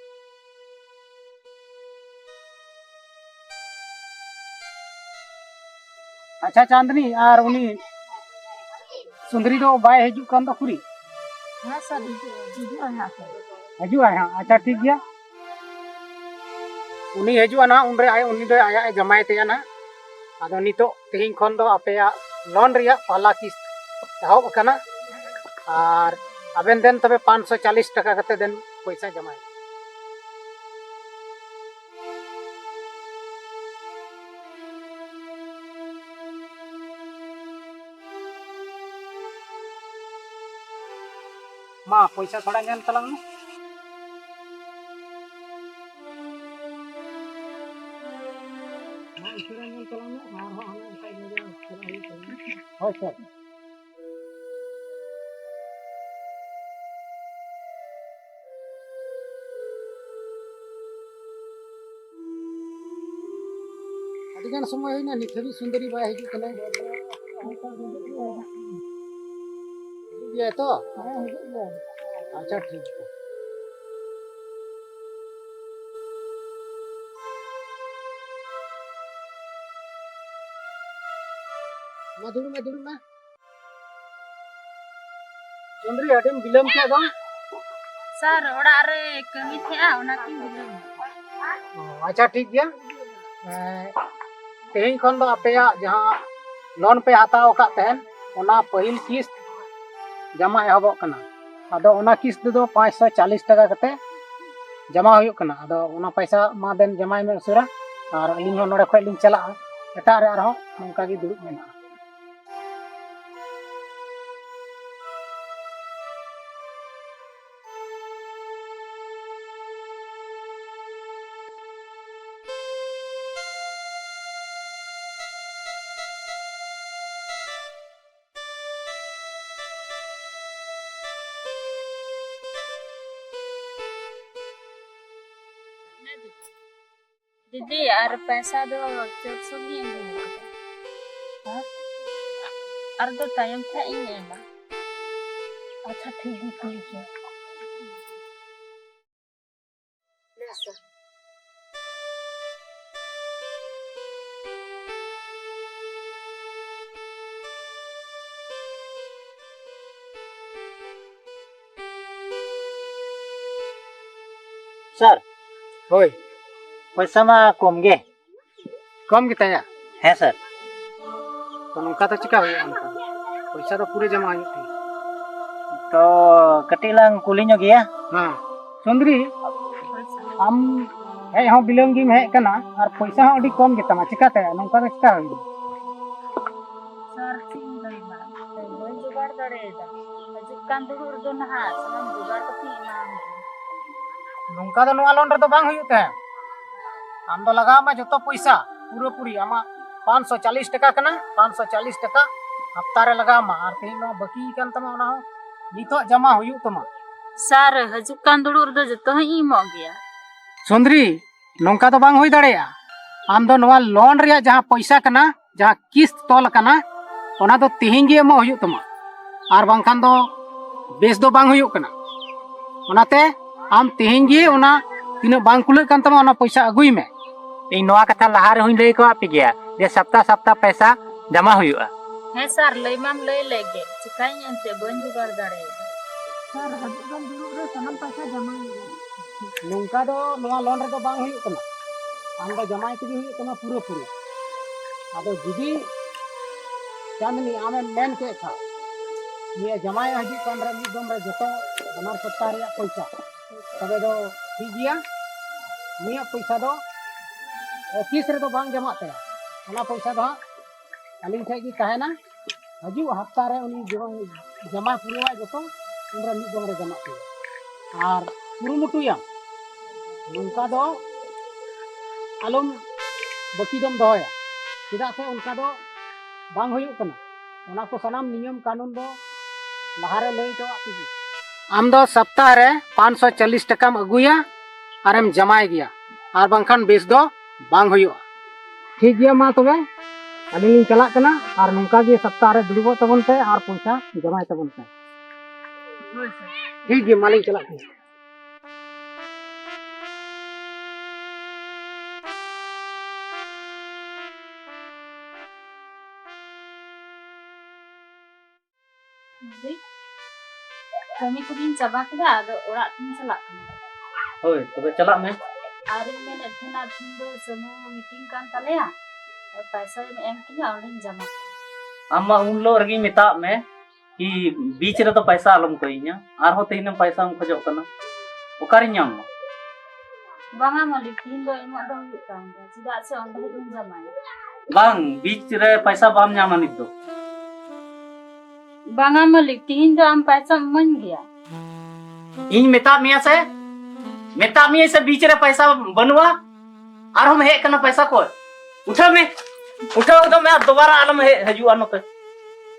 ᱟᱪᱪᱷᱟ ᱪᱟᱸᱫᱽᱱᱤ, ᱟᱨ ᱩᱱᱤ ᱥᱩᱸᱫᱽᱨᱤ ᱫᱚ ᱵᱟᱭ ᱦᱤᱡᱩᱜ ᱠᱟᱱ ᱫᱚ ᱠᱩᱲᱤ? ᱦᱮᱸ ᱥᱟᱨ, ᱦᱤᱡᱩᱜ, ᱦᱤᱡᱩᱜ ᱟᱭ ᱦᱟᱸᱜ ᱥᱟᱨ᱾ ᱦᱤᱡᱩᱜ ᱟᱭ ᱦᱟᱸᱜ, ᱟᱪᱪᱷᱟ ᱴᱷᱤᱠ ᱜᱮᱭᱟ᱾ ᱩᱱᱤ ᱦᱤᱡᱩᱜᱼᱟ ᱱᱟᱦᱟᱜ, ᱩᱱᱨᱮ ᱟᱡ, ᱩᱱᱤ ᱫᱚ ᱟᱭᱟᱜ ᱮ ᱡᱟᱢᱟᱭ ᱛᱟᱭᱟ ᱱᱟᱦᱟᱜ᱾ ᱟᱫᱚ ᱱᱤᱛᱚᱜ ᱛᱮᱦᱮᱧ ᱠᱷᱚᱱ ᱫᱚ ᱟᱯᱮᱭᱟᱜ ᱞᱳᱱ ᱨᱮᱭᱟᱜ ᱯᱟᱦᱞᱟ ᱠᱤᱥᱛ ᱮᱦᱚᱵ ᱟᱠᱟᱱᱟ᱾ ᱟᱨ ᱟᱵᱮᱱ ᱫᱮᱱ ᱛᱚᱵᱮ ᱯᱟᱸᱪᱥᱚ ᱪᱟᱞᱤᱥ ᱴᱟᱠᱟ ᱠᱟᱛᱮ ᱫᱮᱱ ᱯᱚᱭᱥᱟ ᱡᱟᱢᱟᱭ᱾ ᱢᱟ, ᱯᱚᱭᱥᱟ ᱛᱷᱚᱲᱟ ᱧᱮᱞ ᱛᱟᱞᱟᱝ ᱢᱮ᱾ ᱢᱟ, ᱩᱥᱟᱹᱨᱟ ᱧᱮᱞ ᱛᱟᱞᱟᱝ ᱢᱮ, ᱟᱨᱦᱚᱸ ᱦᱟᱱᱟ ᱮᱴᱟᱜ ᱡᱟᱭᱜᱟ ᱪᱟᱞᱟᱜ ᱦᱩᱭᱩᱜ ᱛᱟᱞᱟᱝᱟ᱾ ᱦᱳᱭ, ᱥᱟᱨ᱾ ᱟᱹᱰᱤ ᱜᱟᱱ ᱥᱚᱢᱚᱭ ᱦᱩᱭᱱᱟ, ᱱᱤᱛ ᱦᱟᱹᱵᱤᱡ ᱥᱩᱱᱫᱚᱨᱤ ᱵᱟᱭ ᱦᱤᱡᱩᱜ ᱠᱟᱱᱟ᱾ ᱦᱤᱡᱩᱜ ᱜᱮᱭᱟᱭ ᱛᱚ? ᱦᱮᱸ, ᱦᱤᱡᱩᱜ ᱜᱮᱭᱟᱭ᱾ ᱟᱪᱪᱷᱟ, ᱴᱷᱤᱠ ᱜᱮᱭᱟ᱾ ᱢᱟ, ᱫᱩᱲᱩᱵ ᱢᱮ, ᱫᱩᱲᱩᱵ ᱢᱮ᱾ ᱪᱚᱱᱫᱨᱤ, ᱟᱹᱰᱤᱢ ᱵᱤᱞᱚᱢ ᱠᱮᱫ ᱫᱚ᱾ ᱥᱟᱨ, ᱚᱲᱟᱜ ᱨᱮ ᱠᱟᱹᱢᱤ ᱛᱟᱦᱮᱸᱜᱼᱟ, ᱚᱱᱟᱛᱤᱧ ᱵᱤᱞᱚᱢ ᱮᱱᱟ᱾ ᱚ, ᱟᱪᱪᱷᱟ, ᱴᱷᱤᱠ ᱜᱮᱭᱟ᱾ ᱮᱸ, ᱛᱮᱦᱮᱧ ᱠᱷᱚᱱ ᱫᱚ ᱟᱯᱮᱭᱟᱜ ᱡᱟᱦᱟᱸ ᱞᱳᱱ ᱯᱮ ᱦᱟᱛᱟᱣ ᱟᱠᱟᱫ ᱛᱟᱦᱮᱱ, ᱚᱱᱟ ᱯᱟᱹᱦᱤᱞ ᱠᱤᱥᱛ ᱡᱟᱢᱟ ᱮᱦᱚᱵᱚᱜ ᱠᱟᱱᱟ᱾ ᱟᱫᱚ ᱚᱱᱟ ᱠᱤᱥᱛ ᱫᱚ ᱯᱟᱸᱪᱥᱚ ᱪᱟᱞᱤᱥ ᱴᱟᱠᱟ ᱠᱟᱛᱮ ᱡᱟᱢᱟ ᱦᱩᱭᱩᱜ ᱠᱟᱱᱟ᱾ ᱟᱫᱚ ᱚᱱᱟ ᱯᱚᱭᱥᱟ ᱢᱟ ᱫᱮᱱ ᱡᱟᱢᱟᱭ ᱢᱮ ᱩᱥᱟᱹᱨᱟ, ᱟᱨ ᱟᱹᱞᱤᱧ ᱦᱚᱸ ᱱᱚᱰᱮ ᱠᱷᱚᱡ ᱞᱤᱧ ᱪᱟᱞᱟᱜᱼᱟ᱾ ᱮᱴᱟᱜ ᱨᱮ ᱟᱨᱦᱚᱸ ᱱᱚᱝᱠᱟ ᱜᱮ ᱫᱩᱲᱩᱵ ᱢᱮᱱᱟᱜᱼᱟ᱾ ᱫᱤᱫᱤ, ᱟᱨ ᱯᱚᱭᱥᱟ ᱫᱚ ᱪᱟᱨᱥᱚ ᱜᱮ ᱮᱢ ᱦᱩᱭᱩᱜᱼᱟ᱾ ᱟᱨ ᱫᱚ ᱛᱟᱭᱚᱢ ᱛᱮ ᱤᱧ ᱮᱢᱟ᱾ ᱟᱪᱪᱷᱟ, ᱴᱷᱤᱠ ᱜᱮ, ᱴᱷᱤᱠ ᱜᱮ᱾ ᱥᱟᱨ᱾ ᱦᱳᱭ᱾ ᱯᱚᱭᱥᱟ ᱢᱟ ᱠᱚᱢ ᱜᱮ᱾ ᱠᱚᱢ ᱜᱮᱛᱟᱭᱟ? ᱦᱮᱸ ᱥᱟᱨ᱾ ᱛᱚ ᱱᱚᱝᱠᱟ ᱫᱚ ᱪᱮᱠᱟ ᱦᱩᱭᱩᱜᱼᱟ? ᱚᱱᱠᱟ ᱯᱚᱭᱥᱟ ᱫᱚ ᱯᱩᱨᱟᱹ ᱡᱚᱢᱟ ᱦᱩᱭᱩᱜ ᱛᱤᱧᱟ᱾ ᱛᱚ ᱠᱟᱹᱴᱤᱡ ᱞᱟᱝ ᱠᱩᱞᱤ ᱧᱚᱜᱮᱭᱟ᱾ ᱦᱮᱸ᱾ ᱥᱩᱱᱫᱨᱤ, ᱟᱢ ᱦᱮᱡ ᱦᱚᱸ ᱵᱤᱞᱚᱢ ᱜᱮᱢ ᱦᱮᱡ ᱠᱟᱱᱟ ᱟᱨ ᱯᱚᱭᱥᱟ ᱦᱚᱸ ᱟᱹᱰᱤ ᱠᱚᱢ ᱜᱮᱛᱟᱢᱟ, ᱪᱮᱠᱟᱛᱮ ᱱᱚᱝᱠᱟ ᱫᱚ ᱪᱮᱠᱟ ᱦᱩᱭᱩᱜᱼᱟ? ᱥᱟᱨ, ᱪᱮᱫ ᱤᱧ ᱞᱟᱹᱭᱟ, ᱵᱟᱹᱧ ᱡᱚᱜᱟᱲ ᱫᱟᱲᱮᱭᱟᱫᱟ᱾ ᱦᱤᱡᱩᱜ ᱠᱟᱱ ᱫᱩᱲᱩᱵ ᱨᱮᱫᱚ ᱱᱟᱦᱟᱜ ᱥᱟᱱᱟᱢ ᱡᱚᱜᱟᱲ ᱠᱟᱛᱮ ᱮᱢᱟᱢ᱾ ᱱᱚᱝᱠᱟ ᱫᱚ ᱱᱚᱣᱟ ᱞᱳᱱ ᱨᱮᱫᱚ ᱵᱟᱝ ᱦᱩᱭᱩᱜ ᱛᱟᱦᱮᱸᱫ᱾ ᱟᱢ ᱫᱚ ᱞᱟᱜᱟᱣ ᱟᱢᱟ ᱡᱚᱛᱚ ᱯᱚᱭᱥᱟ ᱯᱩᱨᱟᱹᱯᱩᱨᱤ, ᱟᱢᱟᱜ ᱯᱟᱸᱪᱥᱚ ᱪᱟᱞᱤᱥ ᱴᱟᱠᱟ ᱠᱟᱱᱟ, ᱯᱟᱸᱪᱥᱚ ᱪᱟᱞᱤᱥ ᱴᱟᱠᱟ ᱦᱟᱯᱛᱟ ᱨᱮ ᱞᱟᱜᱟᱣ ᱟᱢᱟ᱾ ᱟᱨ ᱛᱮᱦᱮᱧ ᱱᱚᱣᱟ ᱵᱟᱹᱠᱤ ᱠᱟᱱ ᱛᱟᱢᱟ, ᱚᱱᱟ ᱦᱚᱸ ᱱᱤᱛᱚᱜ ᱡᱚᱢᱟ ᱦᱩᱭᱩᱜ ᱛᱟᱢᱟ᱾ ᱥᱟᱨ, ᱦᱤᱡᱩᱜ ᱠᱟᱱ ᱫᱩᱲᱩᱵ ᱨᱮᱫᱚ ᱡᱚᱛᱚ ᱦᱚᱸᱧ ᱮᱢᱚᱜ ᱜᱮᱭᱟ᱾ ᱥᱩᱱᱫᱨᱤ, ᱱᱚᱝᱠᱟ ᱫᱚ ᱵᱟᱝ ᱦᱩᱭ ᱫᱟᱲᱮᱭᱟᱜᱼᱟ᱾ ᱟᱢ ᱫᱚ ᱱᱚᱣᱟ ᱞᱳᱱ ᱨᱮᱭᱟᱜ ᱡᱟᱦᱟᱸ ᱯᱚᱭᱥᱟ ᱠᱟᱱᱟ, ᱡᱟᱦᱟᱸ ᱠᱤᱥᱛ ᱛᱚᱞ ᱟᱠᱟᱱᱟ, ᱚᱱᱟ ᱫᱚ ᱛᱮᱦᱮᱧ ᱜᱮ ᱮᱢᱚᱜ ᱦᱩᱭᱩᱜ ᱛᱟᱢᱟ, ᱟᱨ ᱵᱟᱝᱠᱷᱟᱱ ᱫᱚ ᱵᱮᱥ ᱫᱚ ᱵᱟᱝ ᱦᱩᱭᱩᱜ ᱠᱟᱱᱟ᱾ ᱚᱱᱟᱛᱮ ᱟᱢ ᱛᱮᱦᱮᱧ ᱜᱮ ᱚᱱᱟ ᱛᱤᱱᱟᱹᱜ ᱵᱟᱝ ᱠᱩᱞᱟᱹᱜ ᱠᱟᱱ ᱛᱟᱢᱟ, ᱚᱱᱟ ᱯᱚᱭᱥᱟ ᱟᱹᱜᱩᱭ ᱢᱮ᱾ ᱤᱧ ᱱᱚᱣᱟ ᱠᱟᱛᱷᱟ ᱞᱟᱦᱟ ᱨᱮᱦᱚᱧ ᱞᱟᱹᱭ ᱟᱠᱟᱫ ᱯᱮ ᱜᱮᱭᱟ ᱡᱮ ᱥᱟᱯᱛᱟ ᱥᱟᱯᱛᱟ ᱯᱚᱭᱥᱟ ᱡᱚᱢᱟ ᱦᱩᱭᱩᱜᱼᱟ᱾ ᱦᱮᱸ ᱥᱟᱨ, ᱞᱟᱹᱭ ᱢᱟᱢ ᱞᱟᱹᱭ ᱞᱮᱫ ᱜᱮ, ᱪᱤᱠᱟᱹᱭᱟᱹᱧ ᱮᱱᱛᱮ, ᱵᱟᱹᱧ ᱡᱚᱜᱟᱲ ᱫᱟᱲᱮᱭᱟᱫᱟ᱾ ᱥᱟᱨ, ᱦᱤᱡᱩᱜ ᱠᱟᱱ ᱫᱩᱲᱩᱵ ᱨᱮ ᱥᱟᱱᱟᱢ ᱯᱚᱭᱥᱟ ᱡᱚᱢᱟ ᱦᱩᱭᱩᱜᱼᱟ᱾ ᱱᱚᱝᱠᱟ ᱫᱚ ᱱᱚᱣᱟ ᱞᱳᱱ ᱨᱮᱫᱚ ᱵᱟᱝ ᱦᱩᱭᱩᱜ ᱠᱟᱱᱟ᱾ ᱟᱢ ᱫᱚ ᱡᱚᱢᱟᱭ ᱛᱮᱜᱮ ᱦᱩᱭᱩᱜ ᱛᱟᱢᱟ ᱯᱩᱨᱟᱹᱯᱩᱨᱤ᱾ ᱟᱫᱚ ᱡᱩᱫᱤ ᱪᱟᱸᱫᱱᱤ ᱟᱢᱮᱢ ᱢᱮᱱ ᱠᱮᱫ ᱠᱷᱟᱱ, ᱱᱤᱭᱟᱹ ᱡᱟᱢᱟᱭ ᱦᱤᱡᱩᱜ ᱠᱟᱱ ᱨᱮ ᱢᱤᱫ ᱫᱚᱢ ᱨᱮ ᱡᱚᱛᱚ ᱵᱟᱱᱟᱨ ᱥᱚᱯᱛᱟᱦ ᱨᱮᱭᱟᱜ ᱯᱚᱭᱥᱟ, ᱛᱚᱵᱮ ᱫᱚ ᱴᱷᱤᱠ ᱜᱮᱭᱟ᱾ ᱩᱱᱤᱭᱟᱜ ᱯᱚᱭᱥᱟ ᱫᱚ ᱚᱯᱷᱤᱥ ᱨᱮᱫᱚ ᱵᱟᱝ ᱡᱚᱢᱟᱜ ᱛᱟᱭᱟ, ᱚᱱᱟ ᱯᱚᱭᱥᱟ ᱫᱚ ᱦᱟᱸᱜ ᱟᱹᱞᱤᱧ ᱴᱷᱮᱱ ᱜᱮ ᱛᱟᱦᱮᱱᱟ᱾ ᱦᱤᱡᱩᱜ ᱦᱟᱯᱛᱟ ᱨᱮ ᱩᱱᱤ ᱡᱮᱢᱚᱱ ᱡᱟᱢᱟ ᱯᱩᱨᱟᱹᱣᱟᱭ ᱡᱚᱛᱚ, ᱩᱱᱨᱮ ᱢᱤᱫ ᱫᱚᱢ ᱨᱮ ᱡᱟᱢᱟ ᱯᱩᱨᱟᱹᱣ᱾ ᱟᱨ ᱠᱩᱨᱩᱢᱩᱴᱩᱭᱟᱢ, ᱱᱚᱝᱠᱟ ᱫᱚ ᱟᱞᱚᱢ ᱵᱟᱹᱠᱤ ᱫᱚᱢ ᱫᱚᱦᱚᱭᱟ᱾ ᱪᱮᱫᱟᱜ ᱥᱮ ᱚᱱᱠᱟ ᱫᱚ ᱵᱟᱝ ᱦᱩᱭᱩᱜ ᱠᱟᱱᱟ᱾ ᱚᱱᱟ ᱠᱚ ᱥᱟᱱᱟᱢ ᱱᱤᱭᱚᱢ ᱠᱟᱹᱱᱩᱱ ᱫᱚ ᱞᱟᱦᱟᱨᱮ ᱞᱟᱹᱭ ᱦᱚᱴᱚᱣᱟᱜ ᱯᱮᱜᱮ᱾ ᱟᱢ ᱫᱚ ᱥᱚᱯᱛᱟᱦᱚ ᱨᱮ ᱯᱟᱸᱪᱥᱚ ᱪᱚᱞᱞᱤᱥ ᱴᱟᱠᱟᱢ ᱟᱹᱜᱩᱭᱟ ᱟᱨᱮᱢ ᱡᱟᱢᱟᱭ ᱜᱮᱭᱟ, ᱟᱨ ᱵᱟᱝᱠᱷᱟᱱ ᱵᱮᱥ ᱫᱚ ᱵᱟᱝ ᱦᱩᱭᱩᱜᱼᱟ᱾ ᱴᱷᱤᱠ ᱜᱮᱭᱟ, ᱢᱟ ᱛᱚᱵᱮ ᱟᱹᱞᱤᱧ ᱞᱤᱧ ᱪᱟᱞᱟᱜ ᱠᱟᱱᱟ, ᱟᱨ ᱱᱚᱝᱠᱟ ᱜᱮ ᱥᱚᱯᱛᱟᱦᱚ ᱨᱮ ᱫᱩᱲᱩᱵᱚᱜ ᱛᱟᱵᱚᱱ ᱯᱮ ᱟᱨ ᱯᱚᱭᱥᱟ ᱡᱟᱢᱟᱭ ᱛᱟᱵᱚᱱ ᱯᱮ᱾ ᱦᱳᱭ ᱥᱟᱨ᱾ ᱴᱷᱤᱠ ᱜᱮᱭᱟ, ᱢᱟᱞᱤᱧ ᱪᱟᱞᱟᱜ ᱠᱟᱱᱟ᱾ ᱠᱟᱹᱢᱤ ᱠᱚᱫᱚᱧ ᱪᱟᱵᱟ ᱠᱮᱫᱟ, ᱟᱫᱚ ᱚᱲᱟᱜ ᱛᱤᱧ ᱪᱟᱞᱟᱜ ᱠᱟᱱᱟ᱾ ᱦᱳᱭ, ᱛᱚᱵᱮ ᱪᱟᱞᱟᱜ ᱢᱮ᱾ ᱟᱨᱤᱧ ᱢᱮᱱᱮᱫ ᱛᱟᱦᱮᱱᱟ, ᱛᱤᱦᱤᱧ ᱫᱚ ᱥᱟᱹᱢᱩ ᱢᱤᱴᱤᱝ ᱠᱟᱱ ᱛᱟᱞᱮᱭᱟ, ᱯᱟᱭᱥᱟᱧ ᱮᱢ ᱠᱤᱧᱟ, ᱚᱸᱰᱮᱧ ᱡᱚᱢᱟ᱾ ᱟᱢ ᱢᱟ ᱩᱱ ᱦᱤᱞᱳᱜ ᱨᱮᱜᱮᱧ ᱢᱮᱛᱟᱜ ᱢᱮ ᱠᱤ ᱵᱤᱪ ᱨᱮᱫᱚ ᱯᱟᱭᱥᱟ ᱟᱞᱚᱢ ᱠᱚᱭᱤᱧᱟ, ᱟᱨᱦᱚᱸ ᱛᱮᱦᱮᱧᱮᱢ ᱯᱟᱭᱥᱟᱢ ᱠᱷᱚᱡᱚᱜ ᱠᱟᱱᱟ, ᱚᱠᱟᱨᱤᱧ ᱧᱟᱢᱟ? ᱵᱟᱝᱟ ᱢᱟᱹᱞᱤᱠ, ᱛᱤᱦᱤᱧ ᱫᱚ ᱮᱢᱚᱜ ᱫᱚ ᱦᱩᱭᱩᱜ ᱛᱟᱢ ᱜᱮᱭᱟ, ᱪᱮᱫᱟᱜ ᱥᱮ ᱚᱸᱰᱮ ᱦᱮᱡ ᱤᱧ ᱡᱚᱢᱟᱭᱟ᱾ ᱵᱟᱝ, ᱵᱤᱪ ᱨᱮ ᱯᱟᱭᱥᱟ ᱵᱟᱢ ᱧᱟᱢᱟ ᱱᱤᱛ ᱫᱚ᱾ ᱵᱟᱝᱟ ᱢᱟᱹᱞᱤᱠ, ᱛᱤᱦᱤᱧ ᱫᱚ ᱟᱢ ᱯᱟᱭᱥᱟᱢ ᱤᱢᱟᱹᱧ ᱜᱮᱭᱟ᱾ ᱤᱧ ᱢᱮᱛᱟᱫ ᱢᱮᱭᱟ ᱥᱮ? ᱢᱮᱛᱟᱫ ᱢᱮᱭᱟ ᱥᱮ ᱵᱤᱪ ᱨᱮ ᱯᱟᱭᱥᱟ ᱵᱟᱹᱱᱩᱜᱼᱟ? ᱟᱨᱦᱚᱸᱢ ᱦᱮᱡ ᱠᱟᱱᱟ ᱯᱟᱭᱥᱟ ᱠᱚᱭ? ᱩᱴᱷᱟᱹᱣ ᱢᱮ, ᱩᱴᱷᱟᱹᱣ ᱜᱚᱫᱚᱜ ᱢᱮ ᱟᱨ ᱫᱚᱵᱟᱨᱟ ᱟᱞᱚᱢ ᱦᱮᱡ ᱦᱤᱡᱩᱜᱼᱟ ᱱᱚᱛᱮ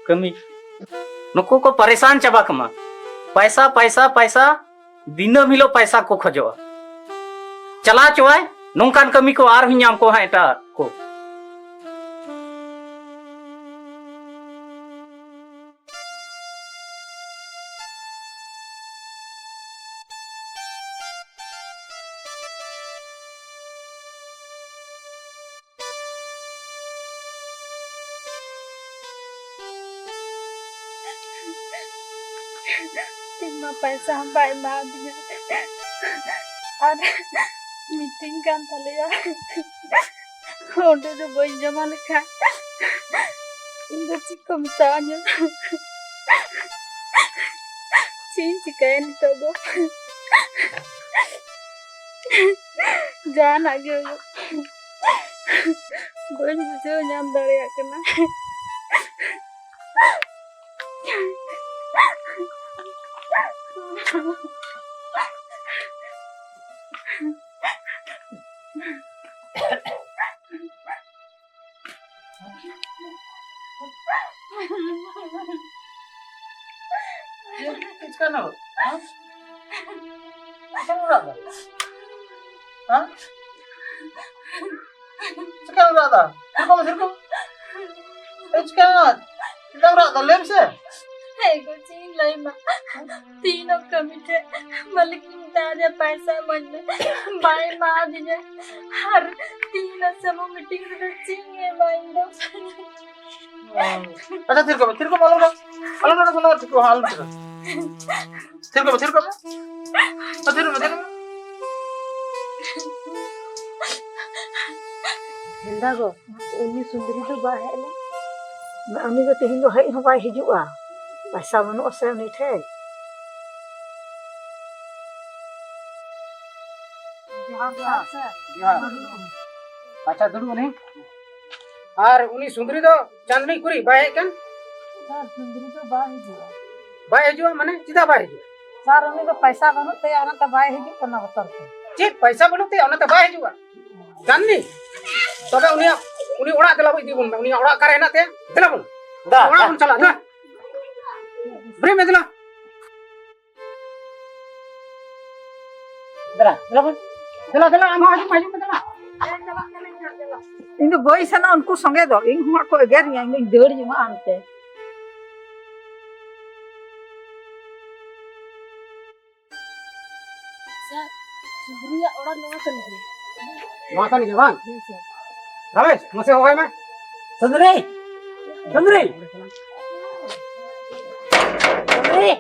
ᱠᱟᱹᱢᱤ᱾ ᱱᱩᱠᱩ ᱠᱚ ᱯᱟᱨᱮᱥᱟᱱ ᱪᱟᱵᱟ ᱠᱟᱢᱟ᱾ ᱯᱟᱭᱥᱟ, ᱯᱟᱭᱥᱟ, ᱯᱟᱭᱥᱟ, ᱫᱤᱱᱟᱹᱢ ᱦᱤᱞᱳᱜ ᱯᱟᱭᱥᱟ ᱠᱚ ᱠᱷᱚᱡᱚᱜᱼᱟ᱾ ᱪᱟᱞᱟᱣ ᱪᱚᱣᱟᱭ, ᱱᱚᱝᱠᱟᱱ ᱠᱟᱹᱢᱤ ᱠᱚ ᱟᱨᱦᱚᱸ ᱧᱟᱢ ᱠᱚᱣᱟ ᱦᱟᱸᱜ ᱮᱴᱟᱜ ᱠᱚ᱾ ᱤᱧ ᱢᱟ ᱯᱟᱭᱥᱟ ᱦᱚᱸ ᱵᱟᱭ ᱮᱢᱟᱣᱟᱫᱤᱧᱟ᱾ ᱟᱨ ᱢᱤᱴᱤᱝ ᱠᱟᱱ ᱛᱟᱞᱮᱭᱟ᱾ ᱚᱸᱰᱮ ᱫᱚ ᱵᱟᱹᱧ ᱡᱚᱢᱟ ᱞᱮᱠᱷᱟᱱ ᱤᱧ ᱫᱚ ᱪᱮᱫ ᱠᱚ ᱢᱮᱛᱟᱣᱟᱹᱧᱟ? ᱪᱮᱫ ᱤᱧ ᱪᱤᱠᱟᱹᱭᱟ ᱱᱤᱛᱚᱜ ᱫᱚ? ᱡᱟᱦᱟᱱᱟᱜ ᱜᱮ ᱦᱩᱭᱩᱜ, ᱵᱟᱹᱧ ᱵᱩᱡᱷᱟᱹᱣ ᱧᱟᱢ ᱫᱟᱲᱮᱭᱟᱜ ᱠᱟᱱᱟ᱾ ᱪᱮᱫ ᱪᱤᱠᱟᱹᱭᱱᱟ ᱵᱟᱵᱟ? ᱦᱮᱸ? ᱪᱮᱫ ᱮᱢ ᱨᱟᱜ ᱮᱫᱟ? ᱦᱮᱸ? ᱪᱤᱠᱟᱹᱢ ᱨᱟᱜ ᱮᱫᱟ? ᱛᱷᱤᱨ ᱠᱚᱜ ᱢᱮ, ᱛᱷᱤᱨ ᱠᱚᱜ ᱢᱮ᱾ ᱮ, ᱪᱤᱠᱟᱹᱭᱱᱟ? ᱪᱮᱫᱟᱜ ᱮᱢ ᱨᱟᱜ ᱮᱫᱟ? ᱞᱟᱹᱭ ᱢᱮᱥᱮ᱾ ᱦᱮᱸ ᱜᱚ, ᱪᱮᱫ ᱤᱧ ᱞᱟᱹᱭ ᱟᱢᱟ? ᱛᱤᱦᱤᱧ ᱦᱚᱸ ᱠᱟᱹᱢᱤ ᱴᱷᱮᱡ ᱢᱟᱹᱞᱤᱠ ᱤᱧ ᱢᱮᱛᱟ ᱫᱮᱭᱟ ᱯᱟᱭᱥᱟ ᱤᱢᱟᱹᱧ ᱢᱮ, ᱵᱟᱭ ᱮᱢᱟ ᱫᱤᱧᱟ᱾ ᱟᱨ ᱛᱤᱦᱤᱧ ᱦᱚᱸ ᱥᱟᱹᱢᱩ ᱢᱤᱴᱤᱝ ᱨᱮᱫᱚ ᱪᱮᱫ ᱤᱧ ᱮᱢᱟ ᱤᱧ ᱫᱚ? ᱟᱪᱪᱷᱟ, ᱛᱷᱤᱨ ᱠᱚᱜ ᱢᱮ, ᱛᱷᱤᱨ ᱠᱚᱜ ᱢᱮ, ᱟᱞᱚᱢ ᱨᱟᱜ, ᱟᱞᱚᱢ ᱨᱟᱜ, ᱟᱞᱚᱢ ᱨᱟᱜ, ᱛᱷᱤᱨ ᱠᱚᱜ ᱢᱮ, ᱟᱞᱚᱢ ᱨᱟᱜ᱾ ᱛᱷᱤᱨ ᱠᱚᱜ ᱢᱮ, ᱛᱷᱤᱨ ᱠᱚᱜ ᱢᱮ᱾ ᱛᱷᱤᱨ ᱠᱚᱜ ᱢᱮ, ᱛᱷᱤᱨ ᱠᱚᱜ ᱢᱮ᱾ ᱦᱮᱸᱫᱟ ᱜᱚ, ᱩᱱᱤ ᱥᱩᱸᱫᱽᱨᱤ ᱫᱚ ᱵᱟᱭ ᱦᱮᱡ ᱞᱮᱱ? ᱩᱱᱤ ᱫᱚ ᱛᱮᱦᱮᱧ ᱫᱚ ᱦᱮᱡ ᱦᱚᱸ ᱵᱟᱭ ᱦᱤᱡᱩᱜᱼᱟ, ᱯᱚᱭᱥᱟ ᱵᱟᱹᱱᱩᱜᱼᱟ ᱥᱮ ᱩᱱᱤ ᱴᱷᱮᱱ᱾ ᱡᱚᱦᱟᱨ ᱥᱟᱨ᱾ ᱡᱚᱦᱟᱨ᱾ ᱟᱪᱪᱷᱟ, ᱫᱩᱲᱩᱵ ᱟᱹᱞᱤᱧ᱾ ᱟᱨ ᱩᱱᱤ ᱥᱩᱸᱫᱽᱨᱤ ᱫᱚ ᱪᱟᱸᱫᱽᱱᱤ ᱠᱩᱲᱤ ᱵᱟᱭ ᱦᱮᱡ ᱠᱟᱱ? ᱥᱟᱨ, ᱥᱩᱸᱫᱽᱨᱤ ᱫᱚ ᱵᱟᱭ ᱦᱤᱡᱩᱜᱼᱟ᱾ ᱵᱟᱭ ᱦᱤᱡᱩᱜᱼᱟ ᱢᱟᱱᱮ? ᱪᱮᱫᱟᱜ ᱵᱟᱭ ᱦᱤᱡᱩᱜᱼᱟ? ᱥᱟᱨ, ᱩᱱᱤ ᱫᱚ ᱯᱚᱭᱥᱟ ᱵᱟᱹᱱᱩᱜ ᱛᱟᱭᱟ, ᱚᱱᱟᱛᱮ ᱵᱟᱭ ᱦᱤᱡᱩᱜ ᱠᱟᱱᱟ ᱵᱚᱛᱚᱨ ᱛᱮ᱾ ᱪᱮᱫ ᱯᱚᱭᱥᱟ ᱵᱟᱹᱱᱩᱜ ᱛᱟᱭᱟ, ᱚᱱᱟᱛᱮ ᱵᱟᱭ ᱦᱤᱡᱩᱜᱼᱟ? ᱪᱟᱸᱫᱽᱱᱤ, ᱛᱚᱵᱮ ᱩᱱᱤᱭᱟᱜ, ᱩᱱᱤ ᱚᱲᱟᱜ ᱫᱮᱞᱟ ᱵᱚᱱ ᱤᱫᱤ ᱵᱚᱱ ᱢᱮ᱾ ᱩᱱᱤᱭᱟᱜ ᱚᱲᱟᱜ ᱚᱠᱟᱨᱮ ᱦᱮᱱᱟᱜ ᱛᱟᱭᱟ? ᱫᱮᱞᱟ ᱵᱚᱱ᱾ ᱫᱟ, ᱚᱲᱟᱜ ᱫᱟ᱾ ᱵᱚᱱ ᱪᱟᱞᱟᱜᱼᱟ, ᱫᱮᱞᱟ᱾ ᱵᱮᱨᱮᱫ ᱢᱮ, ᱫᱮᱞᱟ᱾ ᱫᱮᱞᱟ, ᱫᱮᱞᱟ ᱵᱚᱱ᱾ ᱫᱮᱞᱟ, ᱫᱮᱞᱟ, ᱟᱢ ᱦᱚᱸ ᱦᱤᱡᱩᱜ ᱢᱮ, ᱦᱤᱡᱩᱜ ᱢᱮ, ᱫᱮᱞᱟ᱾ ᱤᱧ ᱫᱚ ᱵᱟᱹᱧ ᱥᱮᱱᱚᱜᱼᱟ ᱩᱱᱠᱩ ᱥᱚᱸᱜᱮ ᱫᱚ, ᱤᱧ ᱦᱚᱸ ᱦᱟᱸᱜ ᱠᱚ ᱮᱜᱮᱨᱤᱧᱟ, ᱤᱧ ᱫᱚᱧ ᱫᱟᱹᱲ ᱡᱚᱝᱟ ᱦᱟᱱᱛᱮ᱾ ᱥᱟᱨ, ᱥᱩᱸᱫᱽᱨᱤᱭᱟᱜ ᱚᱲᱟᱜ ᱱᱚᱣᱟ ᱠᱟᱱ ᱜᱮᱭᱟ᱾ ᱱᱚᱣᱟ ᱠᱟᱱ ᱜᱮᱭᱟ ᱵᱟᱝ? ᱦᱮᱸ, ᱥᱟᱨ᱾ ᱨᱟᱢᱮᱥ, ᱢᱟᱥᱮ ᱦᱚᱦᱚᱭ ᱢᱮ᱾ ᱥᱩᱸᱫᱽᱨᱤ! ᱥᱩᱸᱫᱽᱨᱤ! ᱥᱩᱸᱫᱽᱨᱤ!